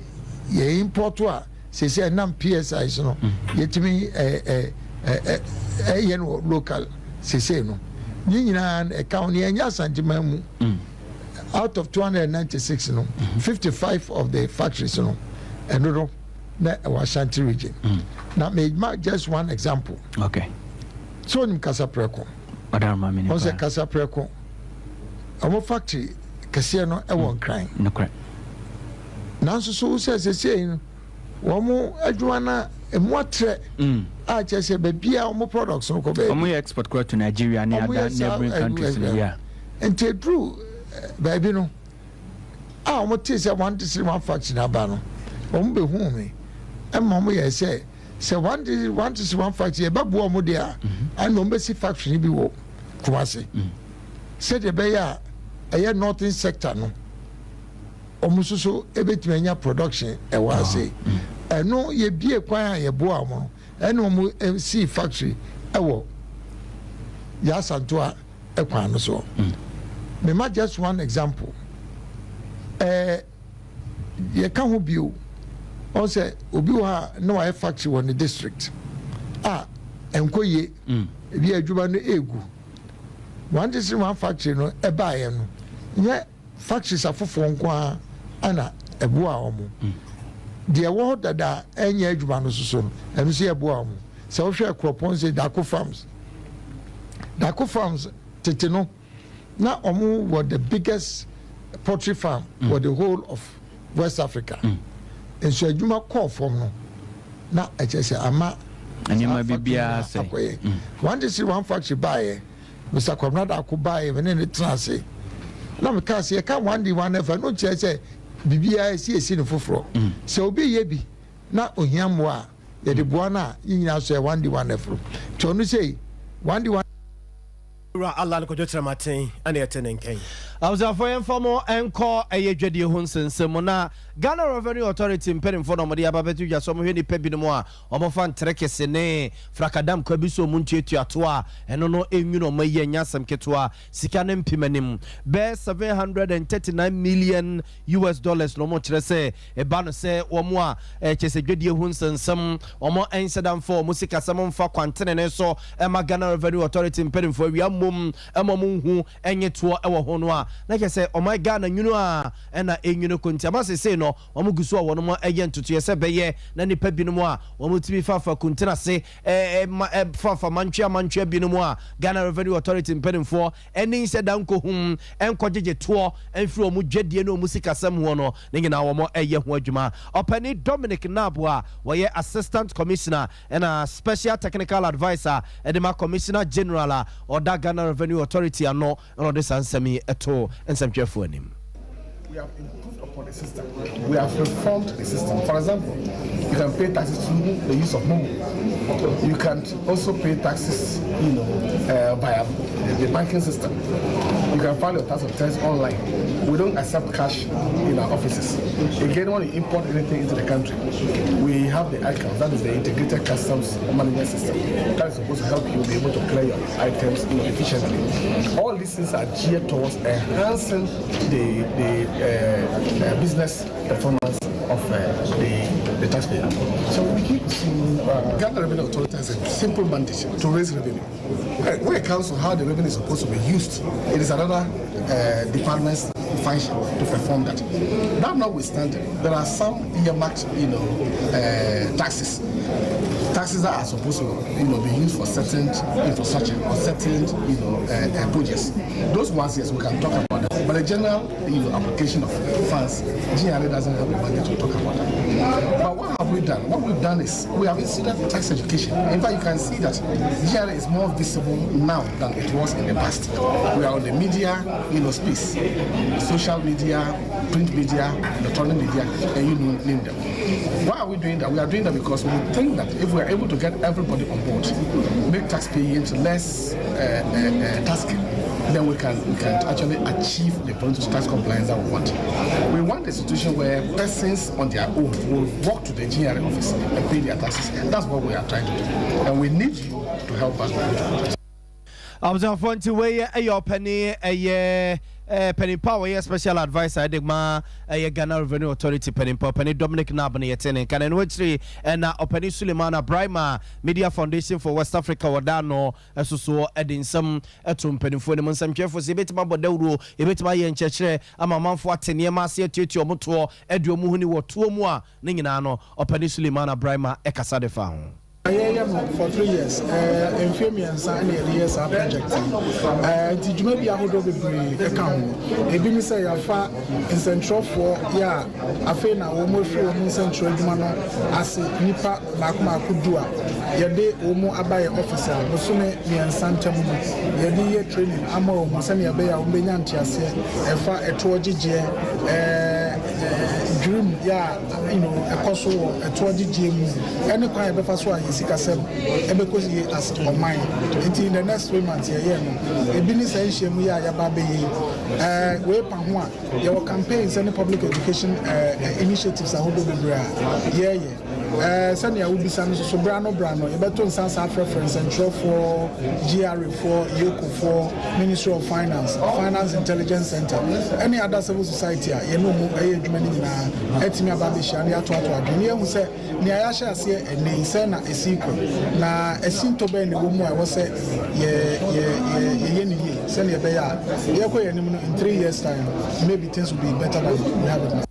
yɛ import a sese ɛnam PSI so no, yɛtumi ɛɛ ɛɛ ɛyɛ no local sese no, ne nyinaa ɛka ho. Ne yɛnyɛ Asanteman mu, out of 296 no, 55 of the factories no, ɛno no na ɛwɔ Ashanti Region. Na mema just one example. So onim Kasaprɛko? Ɔdaroma mi. Wɔn sɛ Kasaprɛko, ɔmo factory kɛseɛ no ɛwɔ Nkran. Nanso so sɛ sɛsɛ no, wɔn adwuma na emu atrɛ a kyerɛ sɛ baabi a wɔn products no kɔ baabi. Ɔmo yɛ export kora to Nigeria ne other neighboring countries no, yeah. Nti eduru baabi no a wɔn te sɛ One District One Factory n'aba no, wɔn bɛ hu mi ɛma wɔn yɛ sɛ One District One Factory yɛbɛboa wɔn deɛ a, ɛna wɔn bɛsi factory bi wɔ Kumasi sɛdeɛ ɛbɛyɛ a ɛyɛ northern sector no, wɔn nso so ebɛtumi anya production ɛwɔ ase. Ɛno yɛbie kwan a yɛboa wɔn no, ɛna wɔn si factory ɛwɔ Yasantoa ɛkwan no so. Mema just one example. Yɛka ho bio, ɔn sɛ obi wɔ ha na wayɛ factory wɔ ne district a ɛnkɔ yie, ebi adwuma no egu. One District One Factory no ɛbaayɛ no, nyɛ factories afoforɔ nko ara ɛna ɛboa wɔn. Deɛ ɛwɔ hɔ dada ɛnyɛ adwuma no soso no, ɛno nso yɛ boa wɔn. Sɛ wohwɛ kuropɔn sɛ Dako Farms, Dako Farms tete no na wɔn wɔ the biggest poultry farm wɔ the whole of West Africa. Nso adwuma kɔɔ fam no, na ɛkyɛ sɛ ama nneɛma bi biara sɛ akɔyɛ. One District One Factory baayɛ, Mr Kwabena Dako baayɛ, me ne ne tena ase na meka sɛ yɛka one D one F no, kyerɛ sɛ Biribiara ɛsɛ yɛsi no foforɔ. Sɛ obi reyɛ bi na ohia mmoa a, yɛde boa no a, yɛn nyinaa nso yɛ one di one ɛforo. Nti ɔno sei, one di one. Wura Allah no Kwadwo Kyerɛmaten na yɛte ne nka yi. Abusuafoɔ yɛmfa mo nkɔ ɛyɛ dwadie ho nsɛnsɛm mu na Ghana Revenue Authority mpaninfoɔ na wɔde aba abɛto dwa sɛ wɔhwɛ nnipa binom a wɔfa nterekese ne frakadam kwa bi so wɔn ntuatua toɔ a ɛno no ɛnwunu wɔn ayi ɛnyɛ asɛm ketewa sika no mpem anim bɛyɛ 739 million US dollars na wɔkyerɛ sɛ ɛba no sɛ wɔn a kyerɛ sɛ dwadie ho nsɛnsɛm wɔn nhyɛ da mfa wɔn sikasɛm mfa kwantenene so ma Ghana Revenue Authority mpanimfoɔ awia mmom ma wɔn nhu nye toɔ wɔ ho no a na kyerɛ sɛ ɔman Ghana nwunu a ɛna ɛnwunu ko nti ama seesei no wɔn gu so a wɔn yɛ ntotoeɛ sɛ ɛbɛyɛ na nnipa binom a wɔn tumi fafa kuntene ase ma fafa mantwea mantwea binom a Ghana Revenue Authority mpanimfoɔ ani nhyɛ da nkɔhum nkɔgyegye toɔ mfiri wɔn dwadie ne wɔn sikasɛm hoɔ no ne nyinaa wɔn yɛ ho adwuma. Ɔpanin Dominic Naab a ɔyɛ Assistant Commissioner ɛna Special Technical Adviser de ma Commissioner General a ɔda Ghana Revenue Authority ano na ɔde saa nsɛm yi too nsɛmtwerɛfoɔ anim. We have improved upon the system. We have reformed the system. For example, you can pay taxes through the use of Momo. You can also pay taxes, you know, uh, via the banking system. You can file your tax returns online. We don't accept cash in our offices. Again, when you import anything into the country, we have the ICAMS, that is the Integrated Customs Management System. That is supposed to help you be able to clear your items you know, efficiently. All these things are geared towards enhancing the, the uh, uh, business performance of uh, the, the taxpayer. So we keep seeing uh, Ghana Revenue Authority has a simple mandate to raise revenue. When it comes to how the revenue is supposed to be used, it is another uh, department's function to perform that. That notwithstanding, there are some earmarked, you know, uh, taxes taxes that are supposed to you know, be used for certain infrastructure or certain you know, uh, uh, projects. Those ones, yes, we can talk about that. But the general you know, application of funds, GRA doesn't have the money to talk about that. But what have we done? What we've done is we have instituted tax education. In fact, you can see that GRA is more visible now than it was in the past. We are on the media you know, space, social media, print media, electronic media, and you name them. Why are we doing that? We are doing that because we think that if we are able to get everybody on board, make tax payments less uh, uh, uh, tasking, then we can we can actually achieve the voluntary tax compliance that we want. We want a situation where persons on their own will walk to the GRA office and pay their taxes. That's what we are trying to do. And we need you to help us do it. Abusuafoɔ nti wei yɛ ɔpanin ɛyɛ panin pa a wɔyɛ special adviser de ma ɛyɛ Ghana Revenue Authority panin pa ɔpanin Dominic Naab no yɛte ne nka na ɛno akyiri ɛna ɔpanin Sulemana Braimah Media Foundation for West Africa wɔda ano ɛso soɔ ɛde nsɛm ɛto mpanimfoɔ anim nsɛmtwerɛfoɔ sɛ yɛbɛtumi abɔ dawuro yɛbɛtumi ayɛ nkyerɛkyerɛ ama amanfoɔ ate nneɛma ase atuatua ɔmo toɔ ɛde ɔmo ho ni wɔ toɔ mu a ne nyinaa no ɔpanin Sulemana Braimah ɛkasa de fa ho. Yɛyɛ no for 3 years, mfeɛ 3 ɛna yɛde yɛ saa project yi. Nti dwumadi ahodoɔ bebree ɛka ho. Ebi ne sɛ yɛafa nsɛntwerɛfoɔ yɛ a afei na wɔn afiri wɔn nsɛntwerɛ adwuma no ase, nipa baako baako 10 a yɛde wɔn aba yɛ office a bosome 3 ntam no yɛde yɛ training ama wɔn sɛnea ɛbɛyɛ a wɔn bɛnya nteaseɛ ɛfa ɛtoɔ gyegyeɛ dwirim yɛ a ɛkɔ so wɔ ɛtoɔ gyegyeɛ mu ɛne kwan a yɛbɛfa so a yɛ sikasɛm ɛbɛkɔ yie as ɔman. Nti in the next 3 months yɛyɛ no ebi ne sɛ nhyiamu yɛ a yɛaba abɛyɛ yi wei pa ho a yɛwɔ campaigns ne public education initiatives ahodoɔ bebree a yɛreyɛ. Sɛnea wobisa no soso bra no bra no yɛbɛto nsa sa afrɛfrɛ nsɛntwerɛfoɔ, GRA foɔ, EOCO foɔ, Ministry of Finance, Finance Intelligence Center ɛne other civil society a yɛne ɔmu ɛyɛ adwuma no nyinaa ɛtumi aba abɛhyia ne yɛatoato adwene ne yɛhu sɛ nea yɛahyɛ aseɛ ɛnɛ yi sɛ na ɛsi kɔ na ɛsi ntɔ bɛn na ɛwɔ mu a ɛwɔ sɛ yɛyɛ ne yie sɛnea ɛbɛyɛ a yɛkɔ yɛn anim no, in 3 years time maybe things will be better than we have it now.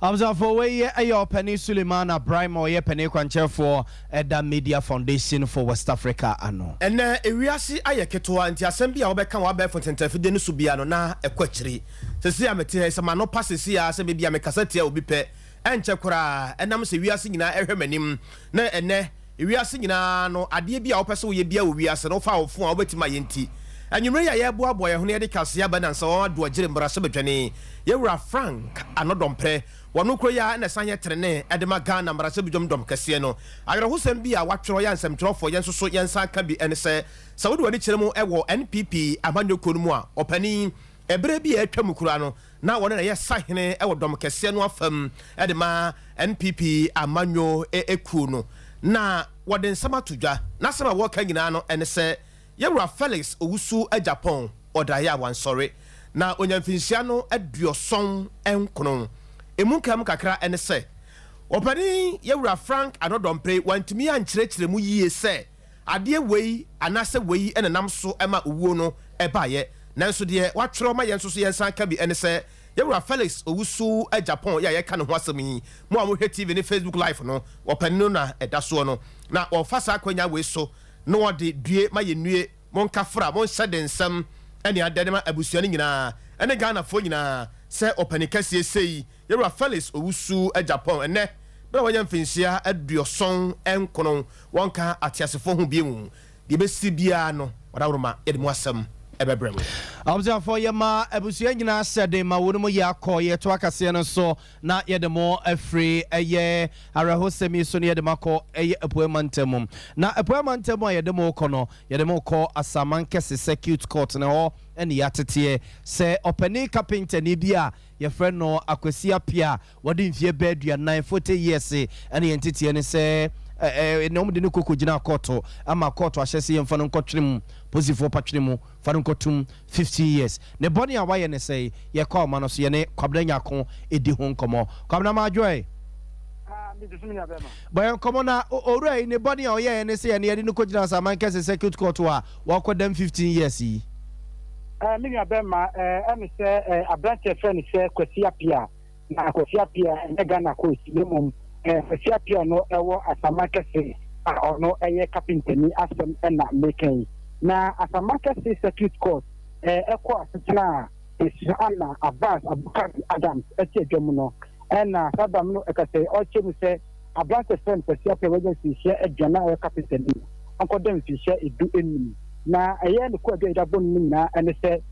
Abusuafo, wei ɛyɛ ɔpanin Sulemana Braimah ɔyɛ panin kwankyerɛfoɔ ɛda Media Foundation for West Africa ano. Ɛnɛ ewiase ayɛ ketewa nti asɛm bi a wɔbɛka wɔ abɛɛfo ntɛntɛfidie no so bia no na ɛkɔ akyiri. Sɛsi a mete ha sɛ ma no pa sɛsi a sɛ baabi a mekasa tia obi pɛ ɛnkyɛ koraa ɛnam sɛ wiase nyinaa ɛhwɛ m'anim na ɛnɛ ewiase nyinaa no adeɛ bi a wopɛ sɛ woyɛ bia wɔ wiase no wofa wo phone a wobɛtumi ayɛ nti. Anwummere yi a yɛreboaboa yɛn ho na yɛde kaseɛ aba nnansa wɔn ado agyere mmarahyɛbadwani Yɛwura Frank Anodɔmprɛ. Wɔno kuro yi ara na ɛsan yɛ trenee de ma Ghana mmarahyɛbadwam dɔm kɛseɛ no. Awerɛhosɛm bi a wɔatwerɛ yɛ a nsɛmtwerɛfoɔ yɛn nso so yɛnsa aka bi ne sɛ, sɛ wode w'ani kyerɛ mu wɔ NPP amanyɔ kuo no mu a, ɔpanin Ɛberɛ bi a atwa mu koraa no, na wɔne na ɛyɛ sahene wɔ dɔm kɛseɛ no afam de ma NPP amanyɔ kuo no. Na wɔde nsɛm ato dwa. N'asɛm a wɔreka nyinaa no ne sɛ, Yɛwura Felix Owusu Agyapong, ɔdaeɛ a wansɔre. Na ɔnya mfinhyia no aduɔsɔn nkron. Ɛmu nkamu kakra ne sɛ, Ɔpanin Yɛwura Frank Anɔdɔmpre wantumi ankyerɛkyerɛ mu yie sɛ Adeɛ wei anaasɛ wei na ɛnam so ma owuo no baeɛ. Nanso deɛ wɔatwerɛ ma yɛn nso so yɛnsan ka bi ne sɛ, yɛn wura Felix Owusu Agyapong yi a yɛreka ne ho asɛm yi, mo a mohwɛ TV ne Facebook Live no, ɔpanin no na ɛda soɔ no. Na wɔfa saa akwanya wei so na wɔde due ma yɛnnue, monkafra, monhyɛ den nsɛm ne adɛ de ma abusua no nyinaa ne Ghanafoɔ nyinaa sɛ ɔpanin kɛseɛ sei, Yɛwura Felix Owusu Agyapong, ɛnnɛ, berɛ a wanya mfinhyia 79, wɔnka ateasefoɔ ho bio. Deɛ ɛbɛsi biara no, ɔdawuroma, yɛde mu asɛm bɛbrɛ mo. Abusuafoɔ, yɛma abusua nyinaa hyɛ den ma wɔn mu yɛ akɔ. Yɛto akaseɛ no so na yɛde mo afiri ɛyɛ awerɛhosɛm yi so na yɛde mo akɔ ɛyɛ Apueɛ Mantam mu. Na Apueɛ Mantam a yɛde mo rekɔ no, yɛde mo rekɔ Asaman Kɛse Circuit Court no hɔ ne yɛateteɛ sɛ ɔpanin kapentani bi a Yɛfrɛ no Akwasi Appiah a wadi mfeɛ bɛɛ aduanan, 40 years, ɛna yɛn nteteɛ ne sɛ ɛɛ wɔn de no kɔ kɔgyinaa kɔɔto ama kɔɔto ahyɛ sɛ yɛmfa no nkɔtwene mu, polisifoɔ pa twene mu, fa no nkɔtum 15 years. Ne bɔne a wayɛ ne sɛe, yɛkɔ ahoma no so yɛne Kwabena Nyarko di ho nkɔmmɔ. Kwabena Madwoe. Bɔ yɛn nkɔmmɔ na owura yi ne bɔne a ɔyɛeɛ ne sɛ yɛne yɛde no kɔgyina Asaman Kɛse Circuit Court a wakɔdam 15 years yi. Eh, me nua bɛrima, eh, ɛne sɛ eh, aberanteɛ frɛ no sɛ Kwasi Appiah. Na Kwasi Appiah ɛnyɛ Ghana coach na mmom eh, Kwasi Appiah no ɛwɔ Asaman Kɛse a ɔno ɛyɛ kapentani asɛm ɛna meka yi. Na Asaman Kɛse Circuit Court eh, ɛkɔ asetena a His Honor Abbas Abukari Adams ɛte adwa mu no, ɛna saa dam no ɛka sɛ ɔkyɛ mu sɛ aberanteɛ frɛ no Kwasi Appiah wanya mfinhyia 40 a ɔyɛ kapentani ɔnkɔda mfinhyia 15. Na ɛyɛ ne kwaadu a yɛde abɔ no no nyinaa ne sɛ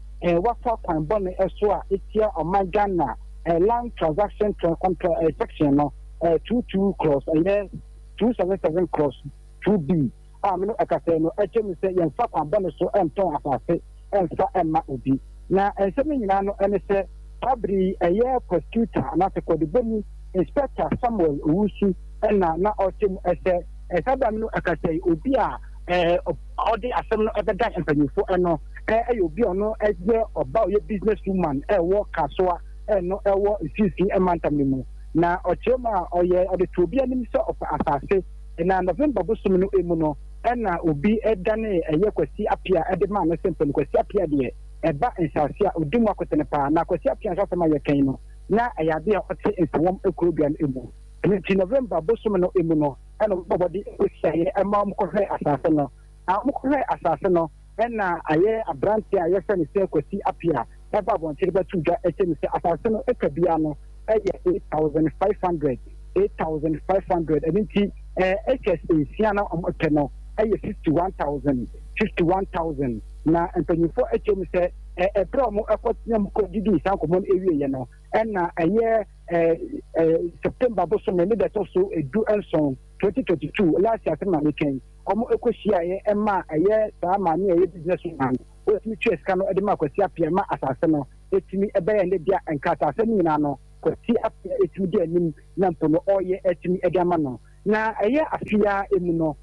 wafa kwan bɔne so a ɛtia ɔman Ghana Land Transaction Contra Section no 22 clause ɛyɛ 277 clause 2B a me no ɛkasɛɛ no ɛkyɛ mu sɛ yɛmfa kwan bɔne so ɛntɔn asase ɛmfa ɛmma obi. Na nsɛm no nyinaa no ɛne sɛ saa bere yi ɛyɛ prosecutor anaasɛ kwadubɔni Inspector Samuel Owusu ɛna na ɔkyɛ mu ɛsɛ saa bere a me no ɛkasɛɛ obi a ɔde asɛm no bɛdan mpanyimfo no yɛ obi a ɔno yɛ ɔba a ɔyɛ business woman ɛwɔ Kasoa ɛno ɛwɔ mfimfini mantam no mu. Na ɔkyerɛ mu a ɔyɛ ɔde to obi anim sɛ ɔpɛ asase. Na November bosom no mu no ɛna obi danee ɛyɛ Kwasi Appiah ɛde maa no sɛ mpo no Kwasi Appiah deɛ ɛba nsase a ɔdi mu akotene paa. Na Kwasi Appiah nso asɛm a yɛka yi no na ɛyɛ adeɛ a ɔte Nsawam kurodua no mu. Ɛno nti November bosom no mu no ɛna wɔbɔ mmɔden kɔhyiaeɛ ma wɔkɔhwɛɛ asase no. Na wɔkɔhwɛɛ asase no, ɛna ayɛ aberanteɛ a yɛfrɛ no sɛ Kwasi Appiah ɛba abɔnten bɛto dwa kyerɛ mu sɛ asase no ɛka biara no ɛyɛ 8,500, 8,500. Ɛno nti ɛɛ acres nsia na wɔpɛ no ɛyɛ 51,000, 51,000. Na mpanyinfoɔ kyerɛ mu sɛ ɛberɛ a wɔkɔtena mu kɔdidii saa nkɔmmɔ no awieeɛ no, ɛna ɛyɛ September bosome ne da ɛtɔ so 17, 2022, last year asɛm na meka yi, wɔn ɛkɔhyiaeɛ ɛma ɛyɛ saa maame a ɛyɛ business woman no, ɔtumi tua sika no de ma Kwasi Appiah ma asase no ɛtumi ɛbɛyɛ ne dea, nkrataasɛm nyinaa no Kwasi Appiah ɛtumi di anim na mpo no ɔreyɛ ɛtumi de ama no. Na ɛyɛ afe yi ara mu no,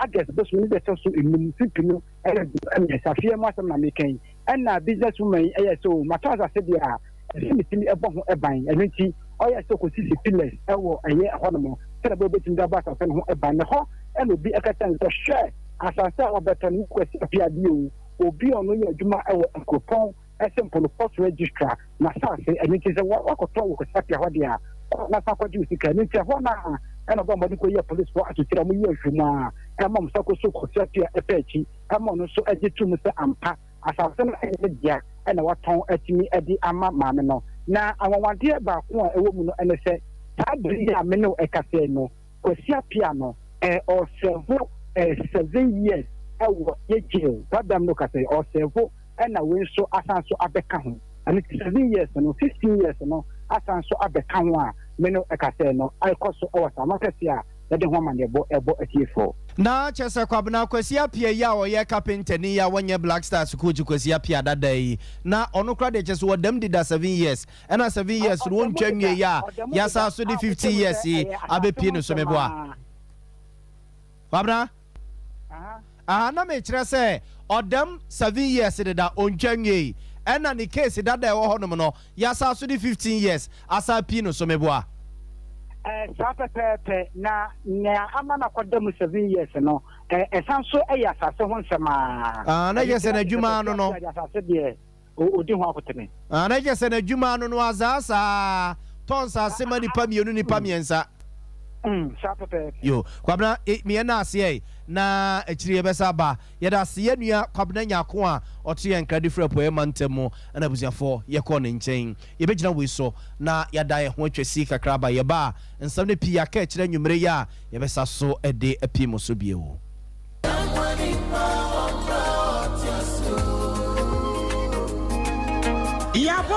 August bosome ne da ɛtɔ so enum, 2023, afe yi mu asɛm na meka yi, ɛna business woman yi ɛyɛ sɛ o matɔ asase deɛ a ɛsɛ metumi ɛbɔ ho ban, ɛno nti ɔyɛ sɛ ɔkɔsisi pillars ɛwɔ ɛyɛ ɛhɔ nom sɛdeɛ ɛbɛyɛ obɛtumi de abɔ asase no ho ban. Na ɛhɔ ɛna obi ɛka kyerɛ no sɛ hwɛ asase a wɔbɛtɔ no Kwasi Appiah deɛ o, obi a ɔno yɛ adwuma ɛwɔ nkuropɔn ɛsɛ mpo no court registrar n'asase, ɛno nti sɛ wakɔtɔ wɔ Kwasi Appiah hɔ deɛ a kɔ na san kɔgye wo sika. Ɛno nti ɛhɔ no a ɛna ɔbɔ mmɔden kɔyɛ policefoɔ atotire a wɔyɛ nhwɛmu a ɛma wɔn nsa kɔso Kwasi Appiah ɛpɛ akyi ɛma ɔno nso gye to mu sɛ ampa asase no yɛ ne dea na watɔn atumi de ama maame no. Na anwanwadeɛ baako a ɛwɔ mu no ne sɛ saa bere yi a me ne wo ɛkasa yi no, Kwasi Appiah no ɔresɛvo 7 years wɔ yɛ jail. Saa bere a me ne wo kasa yi, ɔresɛvo. Ɛna wei nso asan nso abɛka ho. Ɛno nti 7 years no, 15 years no asan nso abɛka ho a me no ɛka sɛ no ɛkɔ so wɔ Saama kɛseɛ a yɛde ho amanneɛbɔ ɛbɔ atiefoɔ. Na kyerɛ sɛ Kwabena Kwasi Appiah yi a ɔyɛ kapentani yi a wɔnyɛ Black Stars coach Kwasi Appiah dada yi na ɔno koraa deɛ kyerɛ sɛ ɔdam deda 7 years ɛna 7 years no ɔntwa nwie yi a yɛasan so de 15 years yi abɛpie no so meboa Kwabena? Aha na mekyerɛ sɛ ɔdam 7 years deda ɔntwa nwiei ɛna ne case dada ɛwɔ hɔ nom no yasa so de 15 years asa pii no so meboa? Ɛɛ saa pɛpɛɛpɛ na nea ama no akɔda mu 7 years no ɛsan so yɛ asase ho nsɛm aa. Ah na kyerɛ sɛ n'adwuma ano no. Asase deɛ ɔdi ho akotene. Ah na kyerɛ sɛ n'adwuma ano no azaa saa tɔ nsaase ma nipa mienu nipa miɛnsa. Mm, saa pɛpɛɛpɛ. Yo, Kwabena, e, me yɛn ase ɛ, na akyiri yɛbɛsa aba. Yɛda ase yɛn nua Kwabena Nyarko a ɔte yɛn nkra de firi Apueɛ Mantam mu, ɛna abusuafoɔ yɛkɔɔ ne nkyɛn. Yɛbɛgyina wei so na yɛada yɛn ho atwa si kakra aba. Yɛba a, nsɛm no pii aka akyire anwummere yi a yɛbɛsa so de apue mo so bio. Yaba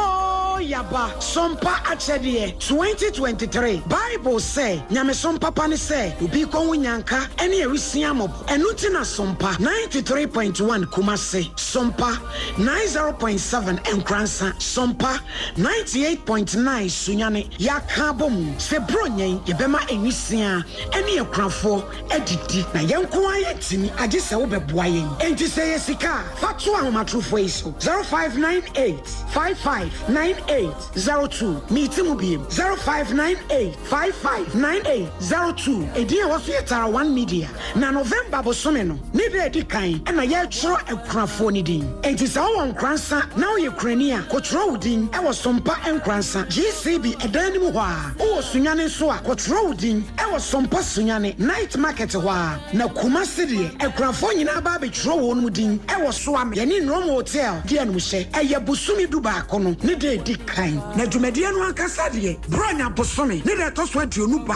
oo yaba, sompa akyɛdeɛ 2023 Bible sɛ, Nyamesom papa ne sɛ obi kɔ ho nyanka ne awisia mmɔbɔ. Ɛno nti na Sompa 93.1 Kumasi, Sompa 90.7 Nkoransa, Sompa 98.9 Sunyani yɛaka abɔ mu sɛ Buronya yi yɛbɛma nwisiaa ne akunafoɔ adidi na yɛn nko ara yɛntumi agye sɛ wobɛboa yɛn. Enti sɛ ɛyɛ sika a, fa to ahomatorofoɔ yi so, 0598 55 98 02. Meti mu biem, 0598 55 98 02. Edin a ɛwɔ so yɛ Tara One Media. Na November bosome no ne da a ɛdi kan na yɛretwerɛ akunafoɔ no din. Enti sɛ wowɔ Nkoransa na woyɛ kunani a, kɔtwerɛ wo din wɔ Sompa Nkoransa, GCB ɛdan no mu hɔ ara. Wowɔ Sunyani nso a, kɔtwerɛ wo din wɔ Sompa Sunyani, Night Market hɔ ara. Na Kumasi deɛ, akunafoɔ nyinaa ba abɛtwerɛ wɔn din wɔ Soame, yɛne Nrom Hotel di animhyɛ. Ɛyɛ bosome dubaako no ne da a ɛdi kan. Na dwumadie no ankasa deɛ, Buronya bosome ne da a ɛtɔ so 21 na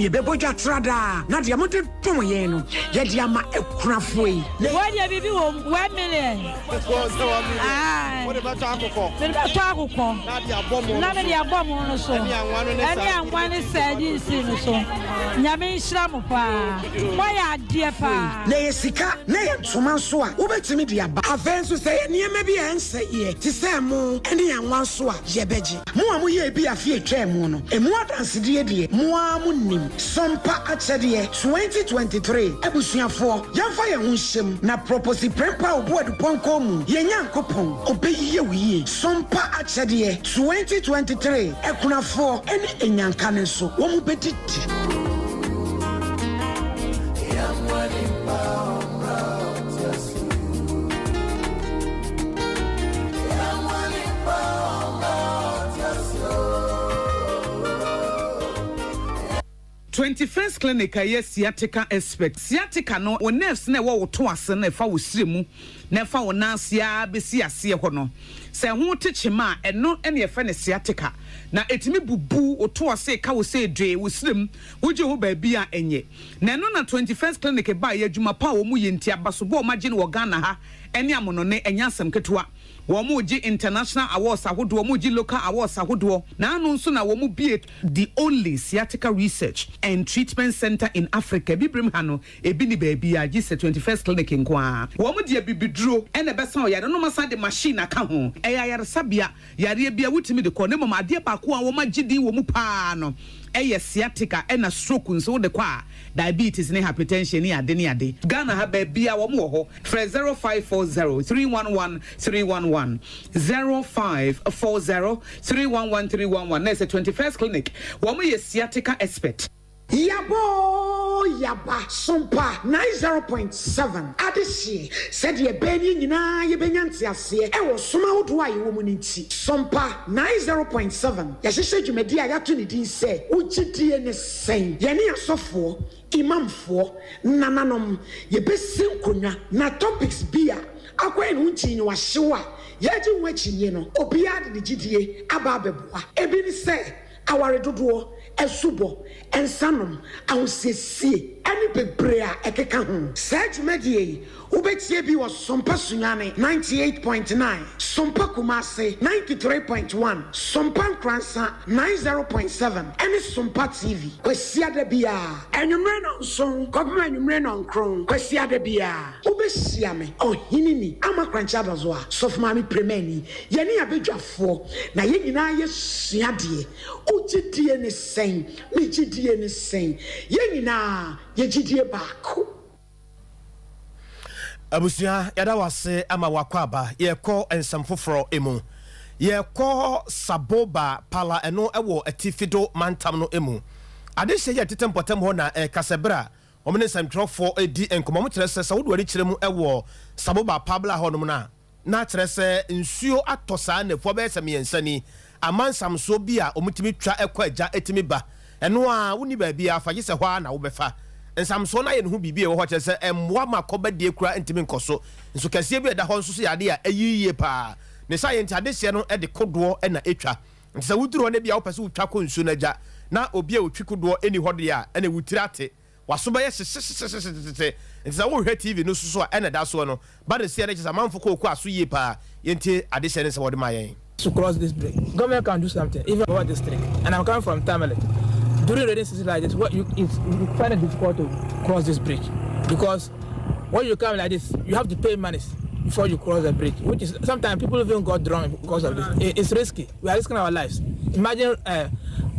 yɛbɛbɔ dwa tradaa. Na deɛ mode dom yɛn no, yɛde ama akunafoɔ yi. Wei deɛ biribi wɔ mu, 1 million. Aye. Wode bɛtɔ akokɔ. Mede bɛtɔ akokɔ. Na de abɔ mo Na mede abɔ mo no so. Ɛne anwa no ne Ɛne anwa ne sardines no so. Nyame nhyira mo paa. Moayɛ adeɛ paa. Na ɛyɛ sika na ɛyɛ ntoma nso a, wobɛtumi de aba. Afei nso sɛ ɛyɛ nneɛma bi a ɛnsɛeɛ te sɛ ɛmo ne anwa nso a, yɛbɛgye. Mo a moyɛɛ bi afe a ɛtwaa mu no, ɛmu adansedie deɛ, mo ara monim. Sompa Akyɛdeɛ 2023 Abusuafoɔ, yɛmfa yɛn ho nhyɛ mu na Proposi Prempeh a ɔbu adupɔnkɔ mu, yɛn Nyankopɔn, ɔbɛyɛ wo yie. Sompa Akyɛdeɛ 2023 Akunafoɔ ne Anyanka no nso, wɔn bɛdidi. 21st Clinic a ɛyɛ sciatica expert. Sciatica no, wo nerves no a ɛwɔ wo to ase no a ɛfa wo srɛ mu na ɛfa wo nan ase ara bɛsi aseɛ hɔ no, sɛ ɛho te kyema a, ɛno na yɛfrɛ no sciatica. Na ɛtumi bubu wo to ase, ɛka wo sɛ dwee, wo srɛ mu, wogye ho baabi a ɛnyɛ. Na ɛno na 21st Clinic baeɛ, adwuma pa a wɔyɛ nti, abasobɔ a wɔagye no wɔ Ghana ha ne amonɔne, ɛnyɛ asɛm ketewa. Wɔregye international awards ahodoɔ, wɔregye local awards ahodoɔ, na ano nso na wɔbue the only sciatica research and treatment centre in Africa, Abibirem ha no, ebi nni baabiara gye sɛ 21st Clinic nko ara. Wɔde abibiduro na ɛbɛsa ɔyare no, na wɔasan de machine aka ho. Ɛyɛ ayaresabea, yareɛ biara wotumi de kɔ, na mmom adeɛ baako a wɔagye din wɔ mu pa ara no yɛ sciatica, ɛna stroke nso wode kɔ a, diabetes ne hypertension ne ade ne ade. Ghana ha baabiara wɔn wɔ hɔ. Frɛ 0540 311 311, 0540 311 311 na ɛsɛ 21st Clinic, wɔn yɛ sciatica expert. Yaba oo yaba, Sompa 90.7 adehyeɛ, sɛdeɛ ɛbɛyɛ ne yɛn nyinaa yɛbɛnya nteaseɛ wɔ som ahodoɔ a yɛwɔ mu no nti, Sompa 90.7 yɛahyehyɛ dwumadie a yɛato ne din sɛ Wo Gyedie Ne Sɛn? Yɛne asɔfoɔ, Imamfoɔ, nananom, yɛbɛsi nkonnwa na topics bi a akɔyɛ ne ho nkyinyiwahyew a yɛregye ho akyinnye no, obiara de ne gyidie aba abɛboa. Ebi ne sɛ, aware dodoɔ, Asubɔ, nsanom, ahosiesie, ne bebree a ɛkeka ho. Saa dwumadie yi, wobɛtie bi wɔ Sompa Sunyani 98.9, Sompa Kumasi 93.1, Sompa Nkoransa 90.7 ne Sompa TV, Kwasiada biara, anwummerɛ nnɔnson kɔpem anwummerɛ nnɔnkron, Kwasiada biara. Wobɛhyia me, Ɔheneni Ama Korankye Adazoa, Sɔfo Maame Premani, yɛne abadwafoɔ, na yɛn nyinaa yɛsua adeɛ. Wo gyedie ne sɛn? Me gyedie ne sɛn? Yɛn nyinaa yɛ gyedie baako. Abusua yɛda wo ase ama w'akwaaba. Yɛkɔ nsɛm foforɔ mu. Yɛkɔ Saboba Pala ɛno wɔ Atifido mantam no mu. Adehyeɛ yi a ɛtete mpɔtam hɔ na ɛka sɛ berɛ a wɔn ne nsɛntwerɛfoɔ redi nkɔmmɔ wɔkyerɛ sɛ sɛ wode w'ani kyerɛ mu wɔ Saboba Pabla hɔnom no a, na kyerɛ sɛ nsuo atɔ saa nnafua bɛyɛ sɛ mmiɛnsa ni, ama nsamsoɔ bi a wɔtumi twa kɔ agya tumi ba. Ɛno ara, wonni baabiara fa gye sɛ hɔ ara na wobɛfa. Nsamsoɔ no ayɛ ne ho biribi a ɛwɔ hɔ kyerɛ sɛ mmoa ma kɔbadie koraa ntumi nkɔ so. Nsu kɛseɛ bi a ɛda hɔ nso so yɛ adeɛ a ɛyi yie pa ara. Ne saa yɛ nti adehyeɛ no de kodoɔ na ɛtwa. Nti sɛ woduru hɔ na ebia wopɛ sɛ wotwa kɔ nsuo no agya na obi a ɔtwi kodoɔ nni hɔ deɛ a, ɛnna wo tiri ate. W'aso bɛyɛ hyehyehyehyehyehye. Nti sɛ worehwɛ TV no so so a, ɛna ɛda soɔ no, ba no sei a na kyerɛ sɛ amanfo kɔ okɔ aso yie paa. Yɛntie adehyɛ ne nsɛm a wɔde maa yɛn. To cross this bridge government can do something even our district and I'm coming from Tamale during rainy season like this what you it's you find it difficult to cross this bridge because when you come like this you have to pay money before you cross the bridge which is sometimes people even got drunk because of this it, it's risky we are risking our lives imagine uh,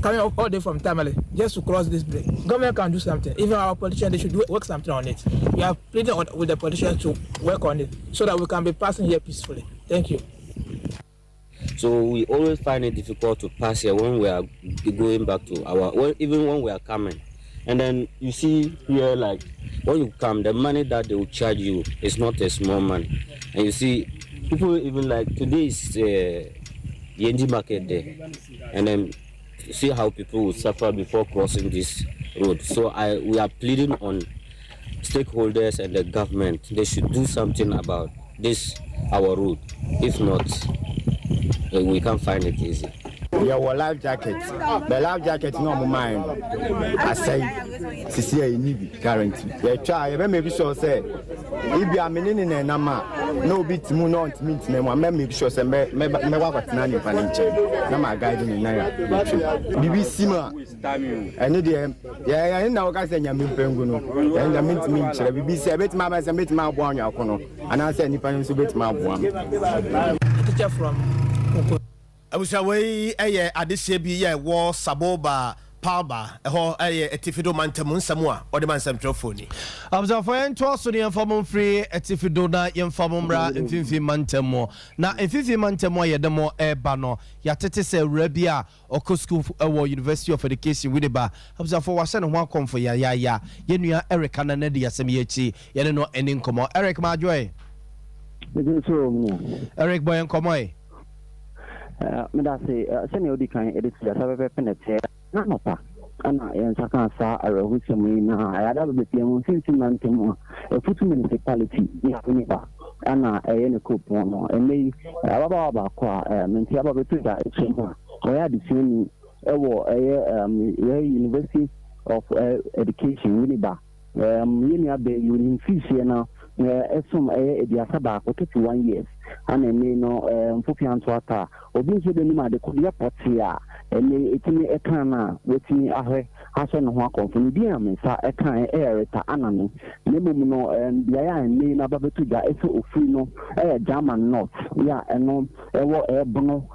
coming up all day from Tamale just to cross this bridge. Government can do something. Even our politicians, they should work something on it. We are pleading on, with the politicians to work on it so that we can be passing here peacefully. Thank you. So we always find it difficult to pass here when we are going back to our, well, even when we are coming. And then you see here, like when you come, the money that they will charge you is not a small money. And you see, people even like today is uh, Yendi market day, and then see how people will suffer before crossing this road. So I we are pleading on stakeholders and the government. They should do something about this our road. If not, eh, we can't find it easy. Yɛwɔ life jacket but life jacket na ɔmo maa no asɛe sisi a yɛnni bi currently yɛtwa a yɛbɛ make sure sɛ ibi a mene ne na ɛnam a na obi te mu na ɔntumi ntena mu a mɛ make sure sɛ mɛ mɛ mɛkɔ akɔtena nipa ne nkyɛn na ma guide ne nan a yɛtwa biribi si mu a ɛne deɛ yɛ yɛne na wɔka sɛ nyame mpɛngu no yɛn nyame ntumi nkyerɛ biribi sɛ ɛbɛtumi aba sɛ mɛtumi aboa ɔnyako no anaasɛ nipa no nso bɛtumi aboa me. Teacher from Abusua wei yɛ adehyeɛ bi yɛ ɛwɔ Saboba Palba ɛhɔ yɛ Atifido mantam nsɛm a wɔde ma nsɛmtwerɛfoɔ ni. Abusuafoɔ yɛntoa so na yɛmfa mo mfiri Atifido na yɛmfa mo mmra Mfimfini mantam mu. Na Mfimfini mantam mu a yɛde mo reba no, yɛatete sɛ awuraa bi a ɔkɔ sukuu wɔ University of Education, Winneba. Abusuafoɔ wahyɛ ne ho akɔmfo yayaaya. Yɛn nua Eric Anan adi asɛm yi akyi. Yɛne no nni nkɔmmɔ. Eric Madwoe. Eric bɔ yɛn nkɔmmɔ ɛ. Meda ase. Sɛnea wodi kan de to dwa, saa pɛpɛɛpɛ na ɛteɛ. N'anɔpa na yɛn nsa kaa saa awerɛhosɛm yi, na ɛyɛ ade a bɛbɛpia mu mfimfini mantam a Efutu Municipality ne Winneba na ɛyɛ ne kuropɔn no. Ɛnnɛ yi, ababaawa baako a mente aba bɛto dwa akyerɛ mu a ɔyɛ adesuani wɔ ɛyɛ University of Education, Winneba. Yɛn nua baa yi onim fiihyeɛ no ɛsom ɛyɛ 31, 31 years, ana ɛnɛ yi no mfofia nso ata a obi nso de nim adekodeɛ pɔtee a ɛnɛ yi ɛtumi ɛka no a watumi ahwɛ ahyɛ ne ho akɔmfo no din a me nsa ɛkaeɛ ɛyɛ Rita Anane na mmom no beaeɛ a ɛnɛ yi no aba bɛto dwa ɛsɛ ofiri no ɛyɛ German North yɛ a ɛno ɛwɔ ɛyɛ Bono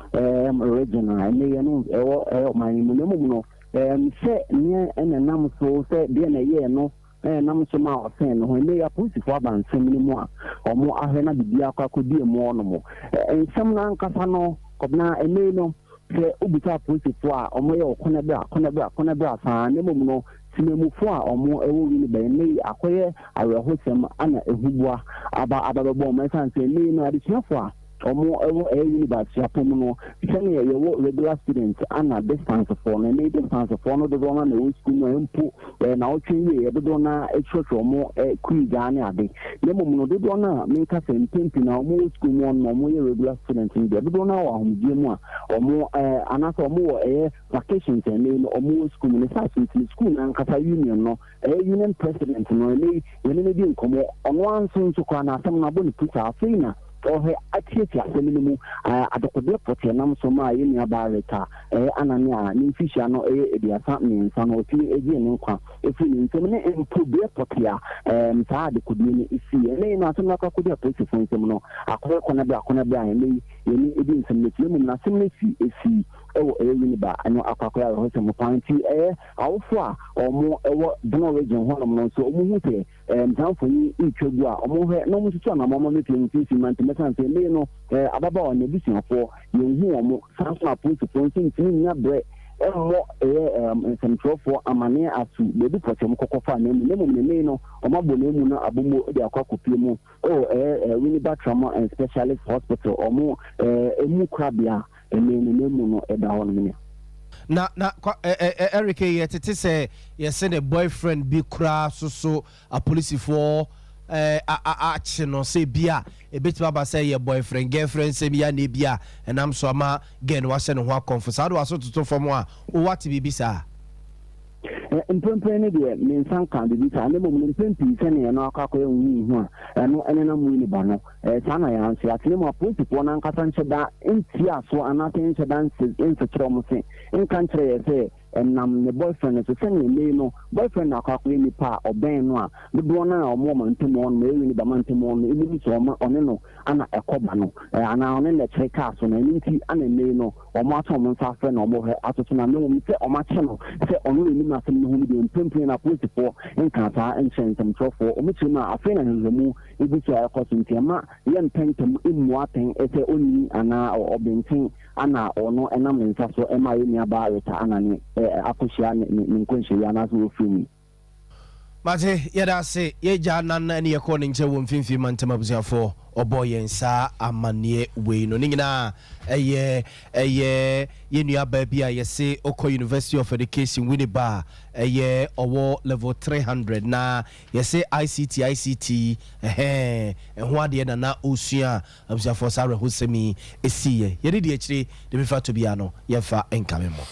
region a ɛnɛ yi ɛno ɛwɔ ɛyɛ ɔman yi mu na mmom no Sɛ nea na ɛnam so sɛ deɛ na ɛyɛɛ no na ɛnam so maa ɔsɛn ne ho. Ɛnnɛ yi apolisifo aba nsɛm no mu a wɔahwɛ na biribiara akɔ akɔdi emu hɔnom. Nsɛm no ankasa no, Kɔbena, ɛnnɛ yi no, sɛ wobisa apolisifo a, wɔyɛ wo kɔnɛbra, kɔnɛbra, kɔnɛbra saa. Na mmom no, temammufo a wɔwɔ Winneba ɛnnɛ yi akɔyɛ awerɛhosɛm na ahuboa aba abɛbɔ wɔn. Ɛsiane sɛ ɛnnɛ yi no, adesuafo a. wɔn wɔ ɛyɛ Winneba suapɔn mu no, sɛdeɛ yɛwɔ regular students ana distance foɔ no, ɛnɛ yi distance foɔ no dodoɔ no ara na ɛwɔ sukuu mu a mpo ɛɛ naawɔtwe nwieɛ dodoɔ no ara kyerɛkyerɛ wɔn ɛ quiz ara ne ade. Na mmom no dodoɔ no a menka sɛ mpɛn pii no a wɔn wɔ sukuu mu hɔ nom a wɔyɛ regular students no deɛ dodoɔ no ara wɔ ahomegyeɛ mu a wɔn ɛɛ anaasɛ wɔn wɔ ɛyɛ vacations a ɛnɛ yi no wɔn wɔ sukuu mu. Ne saa so nti no sukuu no ankasa union no Ɛyɛ union president no, ɛnnɛ yi yɛne no di nkɔmmɔ, ɔno ara nso nso koraa no asɛm no abɔ ne ti saa, afei na ɔrehwɛ atiatia asɛm no mu, adekodeɛ pɔtee nam so maa yɛn nua baa Rita Anane a ne mfirihyia no yɛ 33 no, ɔtumi gyee ne nkwa firii ne nsam, ne mpo berɛ pɔtee a saa adekodeɛ no siiɛ. Ɛnnɛ yi no asɛm no akɔ akɔdi apolisifoɔ nsam no, akɔyɛ kɔnɛbrɛ akɔnɛbrɛ a ɛnnɛ yi yɛne di nsɛm no akyi, na mmom no asɛm no si ɛsii wɔ ɛyɛ Winneba no akɔ akɔyɛ awerɛhosɛm paa nti ɛyɛ Awofo a wɔn wɔ Bono region hɔ nom no nso wɔn hu sɛ saa mfonyin yi retwa gu a, wɔn hwɛ na wɔn susu anamɔn ma mepie mfimfini mantam ɛsan sɛ mmei no ababaawa no abusuafoɔ yɛn hu wɔn, saa nso na apolisifoɔ nso ntumi nnya brɛ mmɔ ɛyɛ nsɛmtwerɛfoɔ amaneɛ aso baabi pɔtee wɔn kɔkɔ faa n'amu, na mmom no mmei no wɔn abɔ n'amu no abomuo de akɔ akɔpie mu wɔ ɛyɛ Winneba Trauma and Specialist Hospital wɔn ɛmu korabea. Ɛnne no n'amu no da hɔ nom nea. Na na kwa ɛ ɛ ɛ Eric yɛ tete sɛ yɛse ne boyfriend bi koraa soso apolisifoɔ ɛ a a akye no sɛ ebia ebetumi aba sɛ ɛyɛ boyfriend girlfriend nsɛm yi a na ebia ɛnam so ama girl no wahyɛ ne ho akɔmfo saa de waso toto fam a wo wate biribi saa? Ɛ mprempren no deɛ me nsa nkaa biribi saa na mmom no mpɛn pii sɛnea ɛno akɔ akɔyɛ huhuuhu a ɛno ɛnenam Winneba no Ɛɛ, saa na yɛn nso yɛatena mu. Apolisifoɔ no ankasa nhyɛ da ntia so anaasɛ nhyɛ da nsekyerɛ wɔn se nka nkyerɛ yɛn sɛ ɛnam ne boyfriend no so. Sɛnea nnɛ yi no, boyfriend no akɔ akɔyɛ nipa a ɔbɛn no a dodoɔ no ara a wɔwɔ mantam hɔ nom, ɛyɛ Winneba mantam hɔ no, nim sɛ ɔma ɔne no ana ɛkɔ ba no, ɛɛ, anaa ɔne no kyere kaa so no. Ɛno nti ana nnɛ yi no wɔato wɔn nsa afrɛ no wɔhwɛ atoto no. Na mmom sɛ wɔakye no sɛ ɔno na ɛnim asɛm no ho no deɛ, mprempren no apolisifoɔ nkaa saa nkyerɛɛ nsɛmtwerɛfoɔ. Wɔkyerɛ mu a, afei na nhwehwɛmu gu so a ɛkɔ so nti, ɛmma yɛmpɛ ntɛm mmu atɛn sɛ onii anaa ɔbenten ana ɔno nam ne nsa so ma yɛn nuabaa Rita Anane akɔhyia ne nkɔnhyɛ yi anaasɛ wafiri mu yi. Mate, yɛda ase. Yɛgya Anan ne yɛkɔɔ ne nkyɛn wɔ Mfimfini Mantam abusuafoɔ. Ɔbɔɔ yɛn saa amanneɛ wei no. Ne nyinaa ɛyɛ ɛyɛ yɛn nuabaa bi a yɛse ɔkɔ University of Education Winneba a ɛyɛ ɔwɔ level 300 na Yɛse ICT ICT yi ɛhɛɛ ɛho adeɛ na na ɔresua a abusuafoɔ saa awerɛhosɛm yi ɛsiiɛ. Yɛne deɛ akyire deɛ bɛfiri atɔ biara no yɛmfa nkame mo.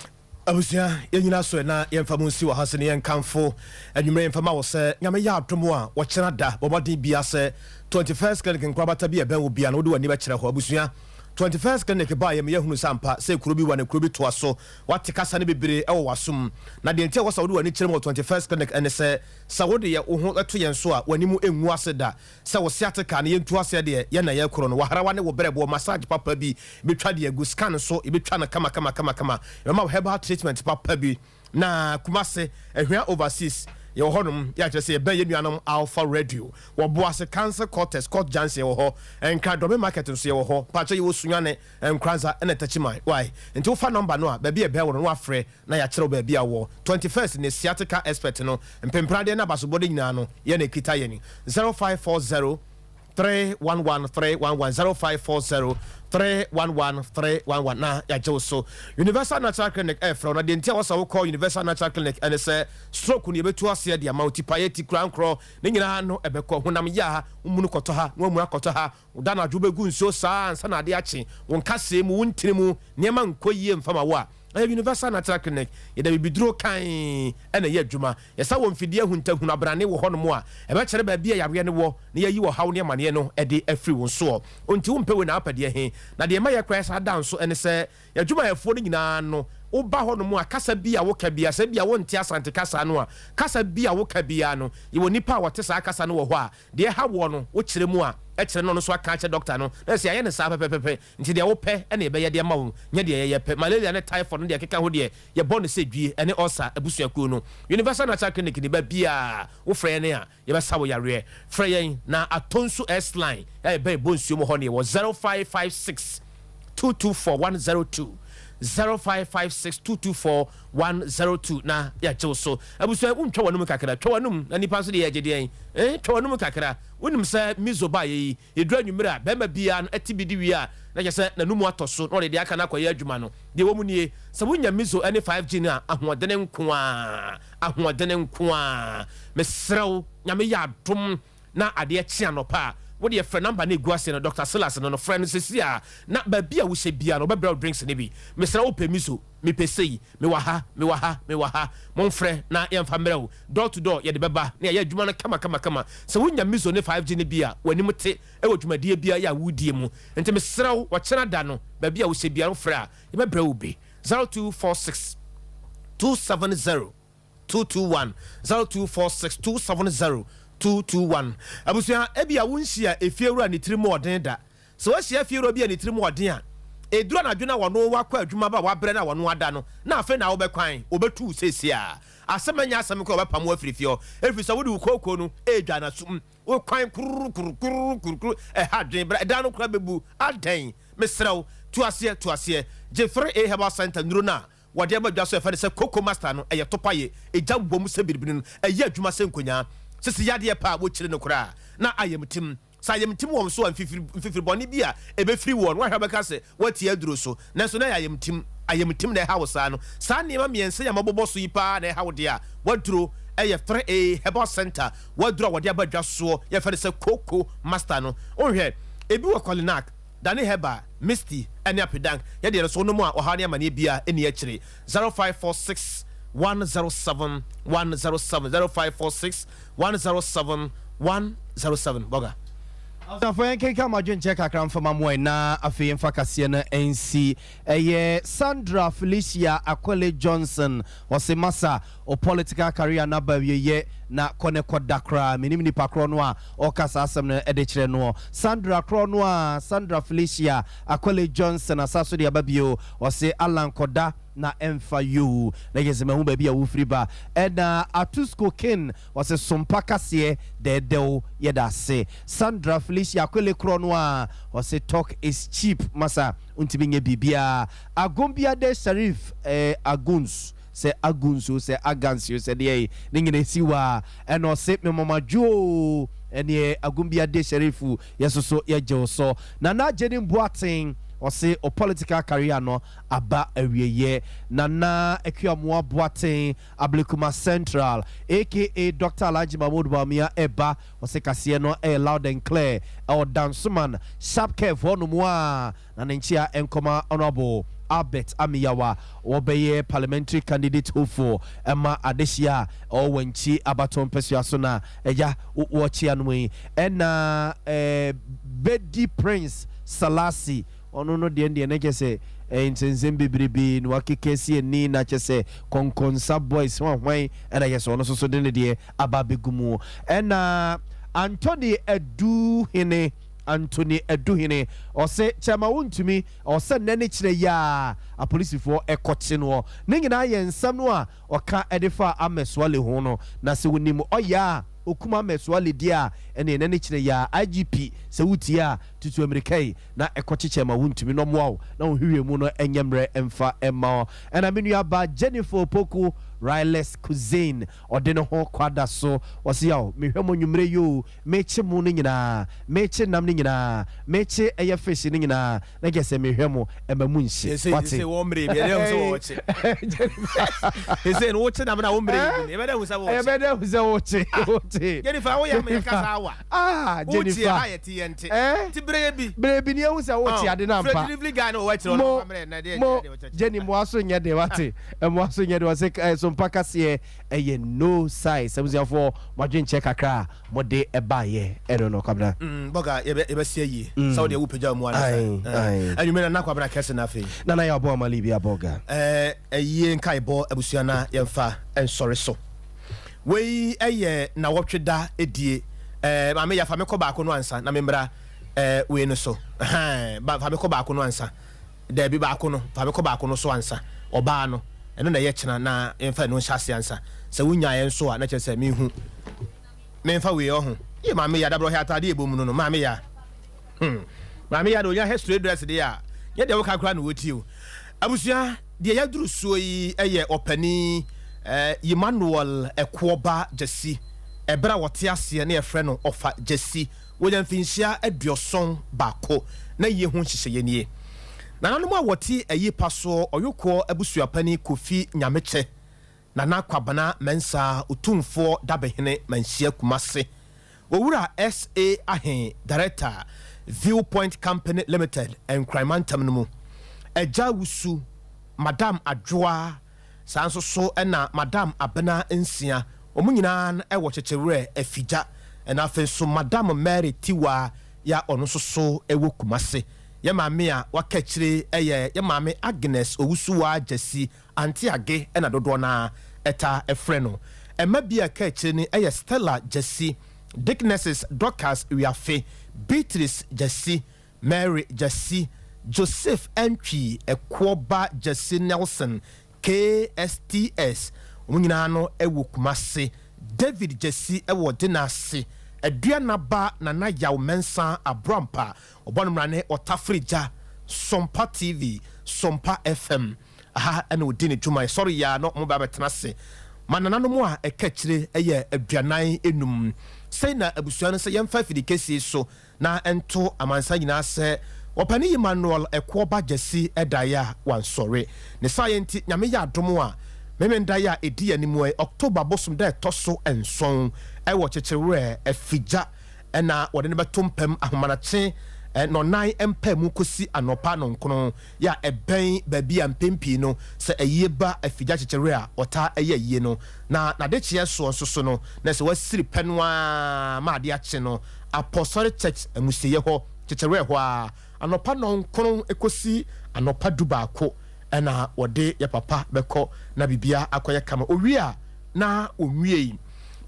Abusua yɛn nyina so na yɛmfa mu nsi wɔ ha se ne yɛnkamfo anwummerɛ yɛmfa ma wo sɛ Nyame yɛ adom a wɔkyena da bɔ mmɔden bia sɛ 21st Clinic nkorabata bi a ɛbɛn wo bia no wode w'ani bɛkyerɛ hɔ abusua 21st Clinic baeɛ ma yɛhunu sɛ ampa sɛ kuro bi wa na kuro bi toa so wate kasa no bebree wɔ w'asom na deɛ nti a ɛwɔ sɛ wode w'ani kyerɛ mu wɔ 21st Clinic ɛne sɛ Sɛ wode yɛ wo ho to yɛn so a, w'anim ngu ase da. Sɛ wo sciatica no, yɛntu aseɛ deɛ, yɛn na yɛkorɔ no. W'ahrawa ne wo berɛboɔ, massage papa bi, yɛbɛtwa de agu. Scan nso, yɛbɛtwa no kama kama kama kama. Yɛbɛma wo herbal treatment papa bi. Na Kumasi, Ahwea Overseas, yɛwɔ hɔnom. Yɛ a kyerɛ sɛ yɛbɛn yɛn nuanom Alpha Radio. Wɔ Boase Council Quarters, Court Junction, yɛwɔ hɔ. Nkran Dɔme Market nso, yɛwɔ hɔ. Mpakyɛ yɛwɔ Sunyani, Nkoranza ɛna Techiman. Wai? Nti wofa number no a, baabi a ɛbɛn wo no, na wafrɛ. na yɛakyerɛ wo baabi a wɔ. 21st ne sciatica expert no, mpempradeɛ ne abasobɔde nyinaa no, yɛn na ɛkita yɛn. 0540 311 311 0540 311 311 na yɛagye wo so. Universal Natural Clinic ɛrefrɛ wo, na deɛ nti a wɔsɛ wokɔ Universal Natural Clinic ɛne sɛ stroke no yɛbɛtu aseɛ de ama wo, tipaeɛ, tikura nkorɔ, ne nyinaa no ɛbɛkɔ, honam yea, womunu kɔtɔ ha na wamunu akɔtɔ ha, Wo da anadwo bɛgu nsuo saa ansa na adeɛ akye, wo nkasɛɛ mu, wo ntini mu, nneɛma nkɔ yie mfa ma wo a, ɛyɛ Universal Natural Clinic. Yɛde abibiduro kann na ɛyɛ adwuma. Yɛsa wɔ mfidie ahuntahunu abrane wɔ hɔnom a, ɛbɛkyerɛ baabi a yareɛ no wɔ na yɛayi ɔhaw ne amaneɛ no de afiri wo soɔ. Enti wompɛ wei na wopɛ deɛ he? Na deɛ ɛma yɛkora saa da nso ne sɛ, yɛn adwumayɛfoɔ no nyinaa no, woba hɔnom a, kasa bi a woka biara, sɛ ebia wonte Asante kasa no a, kasa bi a woka biara no, yɛwɔ nnipa a wɔte saa kasa no wɔ hɔ a, Deɛ ɛha woɔ no, wokyerɛ mu a, ɛkyerɛ na ɔno nso aka akyerɛ dɔkta no, na sɛ yɛayɛ no saa pɛpɛpɛpɛ, nti deɛ wopɛ na yɛbɛyɛ de ama wo, nyɛ deɛ yɛyɛ pɛ. Malaria ne typhoid ne deɛ ɛkeka ho deɛ, yɛbɔ no sɛ dwie, ɛne ulcer abusuakuo no. Universal Natural Clinic ni, baabiara wofrɛ yɛn a, yɛbɛsa wo yareɛ. Frɛ yɛn na Atonsu S-Line a ɛbɛn Bonsuo mu hɔ no, yɛwɔ 0556 224 102. 0556 224 102 na yɛagye wo so. Abusua, wontwa w'anom kakra? Twa w'anom na nnipa nso deɛ yɛgye deɛn? Eh, twa w'anom kakra. Wonim sɛ Mizo baeɛ yi, ɛduru anwummere a, barima biara no te bi di wie a, na kyerɛ sɛ n'anom atɔ so na ɔde deɛ aka no akɔyɛ adwuma no. Deɛ ɛwɔ mu nie, sɛ wonya Mizo ne 5G no a, ahoɔdene nko ara, ahoɔdene nko ara. Mesrɛ wo, Nyame yɛ adom na adeɛ kye anɔpa a, wo deɛ frɛ number no a ɛgu aseɛ no, Doctor Silas no no, frɛ no seesei ara na baabi a wohyɛ biara no, ɔbɛbrɛ wo drinks no bi. Mesrɛ wo, wopɛ Mizo? Mepɛ sei, mewɔ ha, mewɔ ha, mewɔ ha. Momfrɛ na yɛmfa mmrɛ wo. Door to door, yɛde bɛba na yɛayɛ adwuma no kama kama kama. Sɛ wonya Mizo ne 5G no bi a, w'anim te wɔ dwumadie biara a woredie mu. Nti mesrɛ wo, ɔkyena da no, baabi a wohyɛ biara wofrɛ a, yɛbɛbrɛ wo bi. 0246 270 221, 0246 270 221. Abusua, ebia wonhyia efiewura a ne tirim wɔ den da. Sɛ woahyia fiewura bi a ne tirim wɔ den a, eduru anadwo na ɔno wakɔ adwuma aba a wabrɛ na ɔno ada no, na afei na wobɛkwan, obetu wo seesei ara. Asɛm nyɛ asɛm koraa ɔbɛpam wo afiri fie hɔ, efisɛ wode wo kooko no redwa n'asom. Wo kwan kurukurukurukurukuru, ɛha adwene, bra ɛdan no koraa bebu. Adɛn? Mesrɛ wo, tu aseɛ, tu aseɛ. Gye 3A Herbal Centre nnuro no a wɔde ama dwa so a yɛfrɛ no sɛ Cocoa Master no, ɛyɛ topaye, egya wom sɛ biribiri no, ɛyɛ adwuma sɛ nkonyaa. Sisi yadeɛ pa a wokyiri no koraa na ayamtim. Sɛ ayamtim wɔ wo so a, mfifiri mfifiri bɔne bi a ɛbɛfiri woɔ no, woahwɛ a wobɛka sɛ woatie aduro so, nanso na ɛyɛ ayamtim. Ayamtim na ɛha wo saa no. Saa nneɛma mmiɛnsa yi a mabobɔ so yi pa ara na ɛha wo deɛ a, w'aduro yɛ 3A Herbal Centre, w'aduro a wɔde aba dwa soɔ, yɛfrɛ no sɛ Cocoa Master no. Wohwɛ, ebi wɔ Kolinak, Dane Herbal, Misty, ne Apedank. Yɛ deɛ no so wonom a, ɔhaw ne amaneɛ biara nni akyire. 0546 107 107, 0546 107 107 Bɔga. Abusuafoɔ yɛnkenkan mo adwenkyerɛ kakra mfa ma mo ɛ na afei yɛmfa kaseɛ no nsi. Ɛyɛ Sandra Felicia Akwele Johnson ɔse masa wo political career no aba awieyɛ na kɔ ne kɔ da koraa. Menim nipa korɔ no a ɔka saa asɛm no de kyerɛ noɔ. Sandra korɔ no a Sandra Felicia Akwele Johnson asa so de aba bio ɔse Allan kɔda na ɛmfa yoo na kyerɛ sɛ mahu baabi a wofiri ba. Ɛna Atusko King ɔse sompa kaseɛ dɛɛdɛw yɛda ase. Sandra Felicia Akwele korɔ no a ɔse talk is cheap masa wontumi nyɛ biribiara. Agombiade Sharif eh Aguns sɛ Aguns o sɛ Agans o sɛ deɛ ne nyina ɛsi hɔ a ɛna ɔse memɔmadwo o ɛneɛ Agombiade Sharif yɛsoso yɛgye wo so. Nana Agyenim Boateng ɔse o political career no aba awieɛ. Nana Akuamoah Boateng, Ablekuma Central, aka Doctor Alhaji Mahmood Bawumia ɛba, ɔse kaseɛ no ɛyɛ loud and clear ɛwɔ Dansoman Sharp Curve hɔ nom a na ne nkyea nkɔma Honourable Albert Amiyawa wɔbɛyɛ Parliamentary Candidate hopeful ɛma adehyeɛ a ɛwɔ Wankyi abatoɔ mpɛsoa so na agya wɔkyea nom yi ɛna Bedi Prince Salasi Ɔno no deɛ deɛ na kyɛ sɛ ɛyɛ nsɛnsɛm bebrebe na wakeka asi ani na kyɛ sɛ kɔnkɔnsa boys hwan hwan ɛna kyɛ sɛ ɔno nso so de ne deɛ aba abɛgu mu. Ɛna Anthony Aduhene Anthony Aduhene ɔse kyɛma wontumi ɔwɔ sɛ nnɛ ne kyerɛ yi a apolisifoɔ ɛkɔkye noɔ. Ne nyinaa yɛ nsɛm no a ɔka de faa Ahmed Suale ho no na sɛ wonim ɔyɛ a ɔkum Ahmed Suale deɛ a ɛneɛ nnɛ ne kyerɛ yi a IGP sɛ wotie a tutu amirika yi na ɛkɔkyekyɛ ma wontumi na ɔmmoa wo na wo nhwehwɛmu no nyɛ mmerɛ mfa mma wo. Ɛna me nua baa Jennifer Opoku Riles Cuisine ɔde ne ho kwada so ɔse yaw mehwɛ mo nwumerɛ yi oo mekye mo no nyinaa mekye nam no nyinaa mekye ɛyɛ fish no nyinaa na kyerɛ sɛ mehwɛ mo ɛma mu nhye Sese wate sese wɔn mmerɛ bi ɛdɛ sɛ wɔkye sese no wokye nam na wɔn mmerɛ bi ɛbɛdɛ hu sɛ wɔkye ɛbɛdɛ hu sɛ wokye wokye Jennifer woyɛ ama yɛ kasa awa Ah Wotie Jennifer. ha yɛte yɛn nte. Eh? Nti bere yɛ bi. Bere bi ni ehu sɛ wote Oh, ade no frɛ ampa. delivery guy no wɔ w'akyiri hɔ no Mo ɔmfa mmerɛ na deɛ mo deɛ wɔkyerɛkyerɛ. Jenny mmoa so nyɛ den wate. Mmoa so nyɛ den wɔse eh, sompa kaseɛ ɛyɛ no size. Abusuafoɔ mo adwenkyerɛ kakra a mode ɛbaeɛ ɛno no Kwabena. Mm, bɔga yɛbɛ yɛbɛsi ayie. Mm. Sɛ wodeɛ wopagya wo mu anasa. Ae, ae. Anwummerɛ na na Kwabena kɛse na afei. Nana yɛ ɔbɔ ama Libya bɔga. Eh, ayie nkaebɔ abusua na yɛmfa nsɔre so. Wei yɛ nawɔtwe da die. Eh, maame ya fa me kɔ baako no ansa na me mmra eh, wei no so. Ɛhɛn, ba, fa me kɔ baako no ansa. Daabi, baako no, fa me kɔ baako no so ansa. Ɔbaa no, ɛno na ɛyɛ kyena na yɛmfa ɛno nhyɛ ase ansa. Sɛ wonyaeɛ nso a, na kyerɛ sɛ menhu. Memfa wei ɔho. Yie maame ya, dabrɛ ɔhɛ ataade ɛbɔ mu no no, maame ya. Hmm. Maame ya de onya hɛ straight dress deɛ a, nyɛ deɛ woka koraa na wɔtie o. Abusua, deɛ yɛaduru soɔ yi yɛ ɔpanin Emmanuel Ɛkoɔba Gyasi. Ɛberɛ a ɔte aseɛ na yɛfrɛ no Ɔfa Gyasi. Wanya mfinhyia 71. N'ayie ho nhyehyɛeɛ nie. Nananom a wɔte ayi pa soɔ, Ɔyokoɔ abusuapanin Kofi Nyamekyɛ, Nana Kwabena Mensah, Otumfoɔ Dabehene Manhyia Kumase, Owura SA. Ahe, Director, View Point Company Limited, Nkran Mantam no mu, Agya Wusu, Madam Adwoa, saa nso so na Madam Abena Nsia, wɔn nyinaa wɔ Kyekyewerɛ, Afigya, ɛna afei nso Madam Mary Tiwa yɛ a ɔno nso so wɔ Kumase. Yɛ maame a waka akyire yɛ yɛ maame Agnes Owusuwaa Gyasi, Auntie Age na dodoɔ no ara taa frɛ no. Mma bi a ɛka akyire no yɛ Stella Gyasi, Dicknesses Dorcas Wiafe, Beatrice Gyasi, Mary Gyasi, Joseph Antwi, Ɛkoɔba Gyasi Nelson, KSTS, wɔn nyinaa no wɔ Kumase, David Gyasi wɔ Denase, Aduanaba Nana Yaw Mensah Aborampa, ɔbɔ no mmrane Ɔtafere Gya, Sompa TV, Sompa FM. Aha na ɔdi ne dwuma. Yɛsɔre yi ara na wɔba abɛtena ase ma nananom a ɛka akyire yɛ 45. Sei na abusua no sɛ yɛmfa afidi kɛsie so na ɛnto amansan nyinaa sɛ Ɔpanin Emmanuel Ɛkoɔba Gyasi daeɛ a wansɔre. Ne saayɛ nti Nyame yɛ adom a Memenda yi a ɛdi yɛn anim yi, October bosom da ɛtɔ so nson wɔ Kyekyerewerɛ Afigya na wɔde no bɛto mpam ahomanakye nnɔnnan mpaemu kɔsi anɔpa nnɔnkron. yɛ a ɛbɛn baabi a mpɛn pii no sɛ ayie ba afigya kyekyeree a wɔtaa yɛ ayie no, na n'adekyeɛ soɔ nso so no, na sɛ wasiri pɛ no ara ma adeɛ akye no, Apɔsɔre Church amusieɛ hɔ, kyekyeree hɔ ara, anɔpa nnɔnkron kɔsi anɔpa dubaako na wɔde yɛ papa bɛkɔ na biribiara akɔyɛ kama. Ɔwie a na ɔnwiei,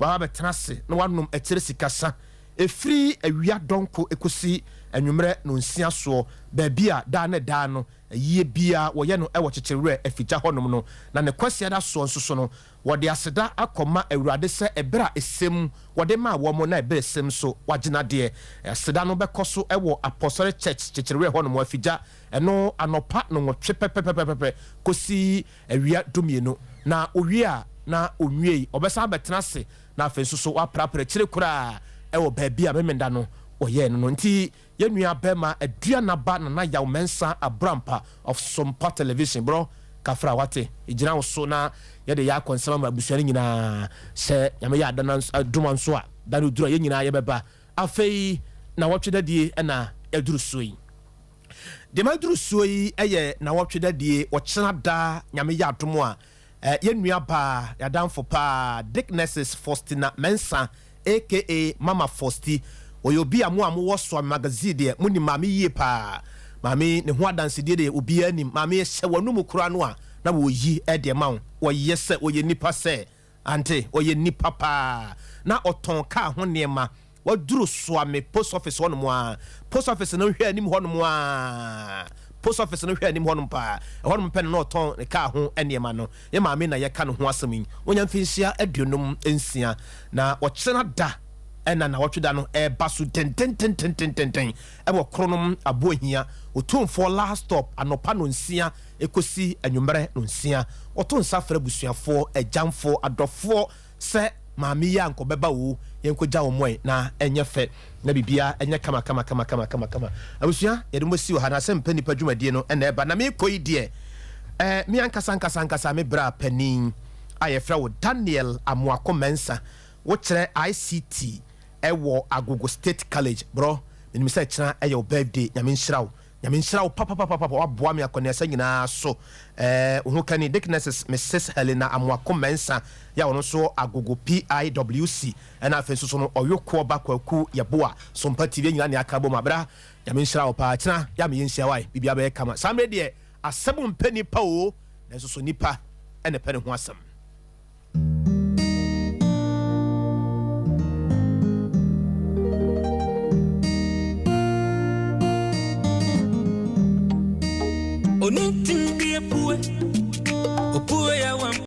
waba abɛtena ase na wanom akyire sikasa. Ɛfiri awia dɔnko kɔsi anwummerɛ nnɔnsia soɔ, baabi a daa ne daa no ayie biara wɔyɛ no wɔ Kyekyewerɛ afigya hɔnom no, na ne Kwasiada soɔ nso so no, wɔde aseda akɔma Awurade sɛ ɛberɛ a ɛsɛ mu wɔde maa wɔn na ɛberɛ ɛsɛ mu nso wɔagye no adeɛ. Aseda no bɛkɔ so wɔ Apɔsɔre Church Kyekyerewerɛ hɔnom afigya ɛno anɔpa nnɔnwɔtwe pɛpɛpɛpɛpɛ kɔsi awia dumienu, na ɔwie a na ɔnwiei ɔbɛsan abɛtena ase na afei nso so waprapra akyire koraa wɔ baabi a Memenda no wɔyɛɛ no no. Nti yɛn nua bɛɛma Aduanaba Nana Yaw Mensah Abrampa of Sompa Television brɔ kafra wate gyina wo so na yɛde yɛ akɔnsɛm ama abusua no nyinaa sɛ Nyame yɛ adana adoma nso a da no duru a yɛn nyinaa yɛbɛba. Afei nawɔtwe dadie na aduru soɔ yi. Deɛ maduru soɔ yi yɛ nawɔtwe dadie ɔkyena da Nyame yɛ adom a Yɛn nua baa, yɛn adamfo paa, Dicknesses Faustina Mensah aka Mama Fausti. Ɔyɛ obi a mo a mowɔ Soame Magazine deɛ, monim maame yie paa. Maame yi, ne ho adansedie deɛ, obiara nim. Maame yi, hyɛ w'anomu koraa no a, na wɔyi de ma wo. Ɔyɛ sɛ, ɔyɛ nipa sɛ. Ante, ɔyɛ nipa paa. Na ɔtɔn kaa ho nneɛma. Waduru Soame post office hɔnom ara. Post office no hwɛ anim hɔnom ara. Post office no hwɛ anim hɔnom paa. Ɛhɔnom pɛ na na ɔtɔn ne kaa ho nneɛma no. Yɛn maame na yɛka ne ho asɛm yi. Wanya mfinhyia 56, na ɔkyena da na nnawɔtwe da no reba so dendendendendenden wɔ Kronom Aboahia, Otumfoɔ last stop, anɔpa nnɔnsia kɔsi anwummerɛ nnɔnsia. Wɔto nsa frɛ abusuafoɔ, agyamfoɔ, adɔfoɔ sɛ maame yi a nkɔbɛba oo, yɛnkɔgya wɔn ɛ na ɛnyɛ fɛ na biribiara ɛnyɛ kama kama kama kama kama kama. Abusua, yɛde mo bɛsi wɔ ha na asɛm pɛ nnipa dwumadie no na ɛba. Na merekɔ yi deɛ, eh, me ankasa ankasa ankasa me bra panin a yɛfrɛ wo Daniel Amoako Mensah, wokyerɛ ICT ɛwɔ Agogo State College. Brɔ, menim sɛ kyena ɛyɛ wo birthday, Nyame nhyira wo. Nyame nhyira wo papapapapa waboa me akɔneasa nyinaa so eh, wo ho kani Dicknesses Mrs Helena Amoako Mensah yɛ a ɔno nso Agogo PIWC ɛna afei nso so no Ɔyokoɔ ba Kwaku Yeboah Sompa TV yɛn nyinaa ne aka bom abra Nyame nhyira wo paa kyena yɛ a meyɛ nhyia wae biribiara bɛyɛ kama saa mmerɛ deɛ asɛm mpɛ nipa oo nanso so nipa ɛna ɛpɛ ne ho asɛm.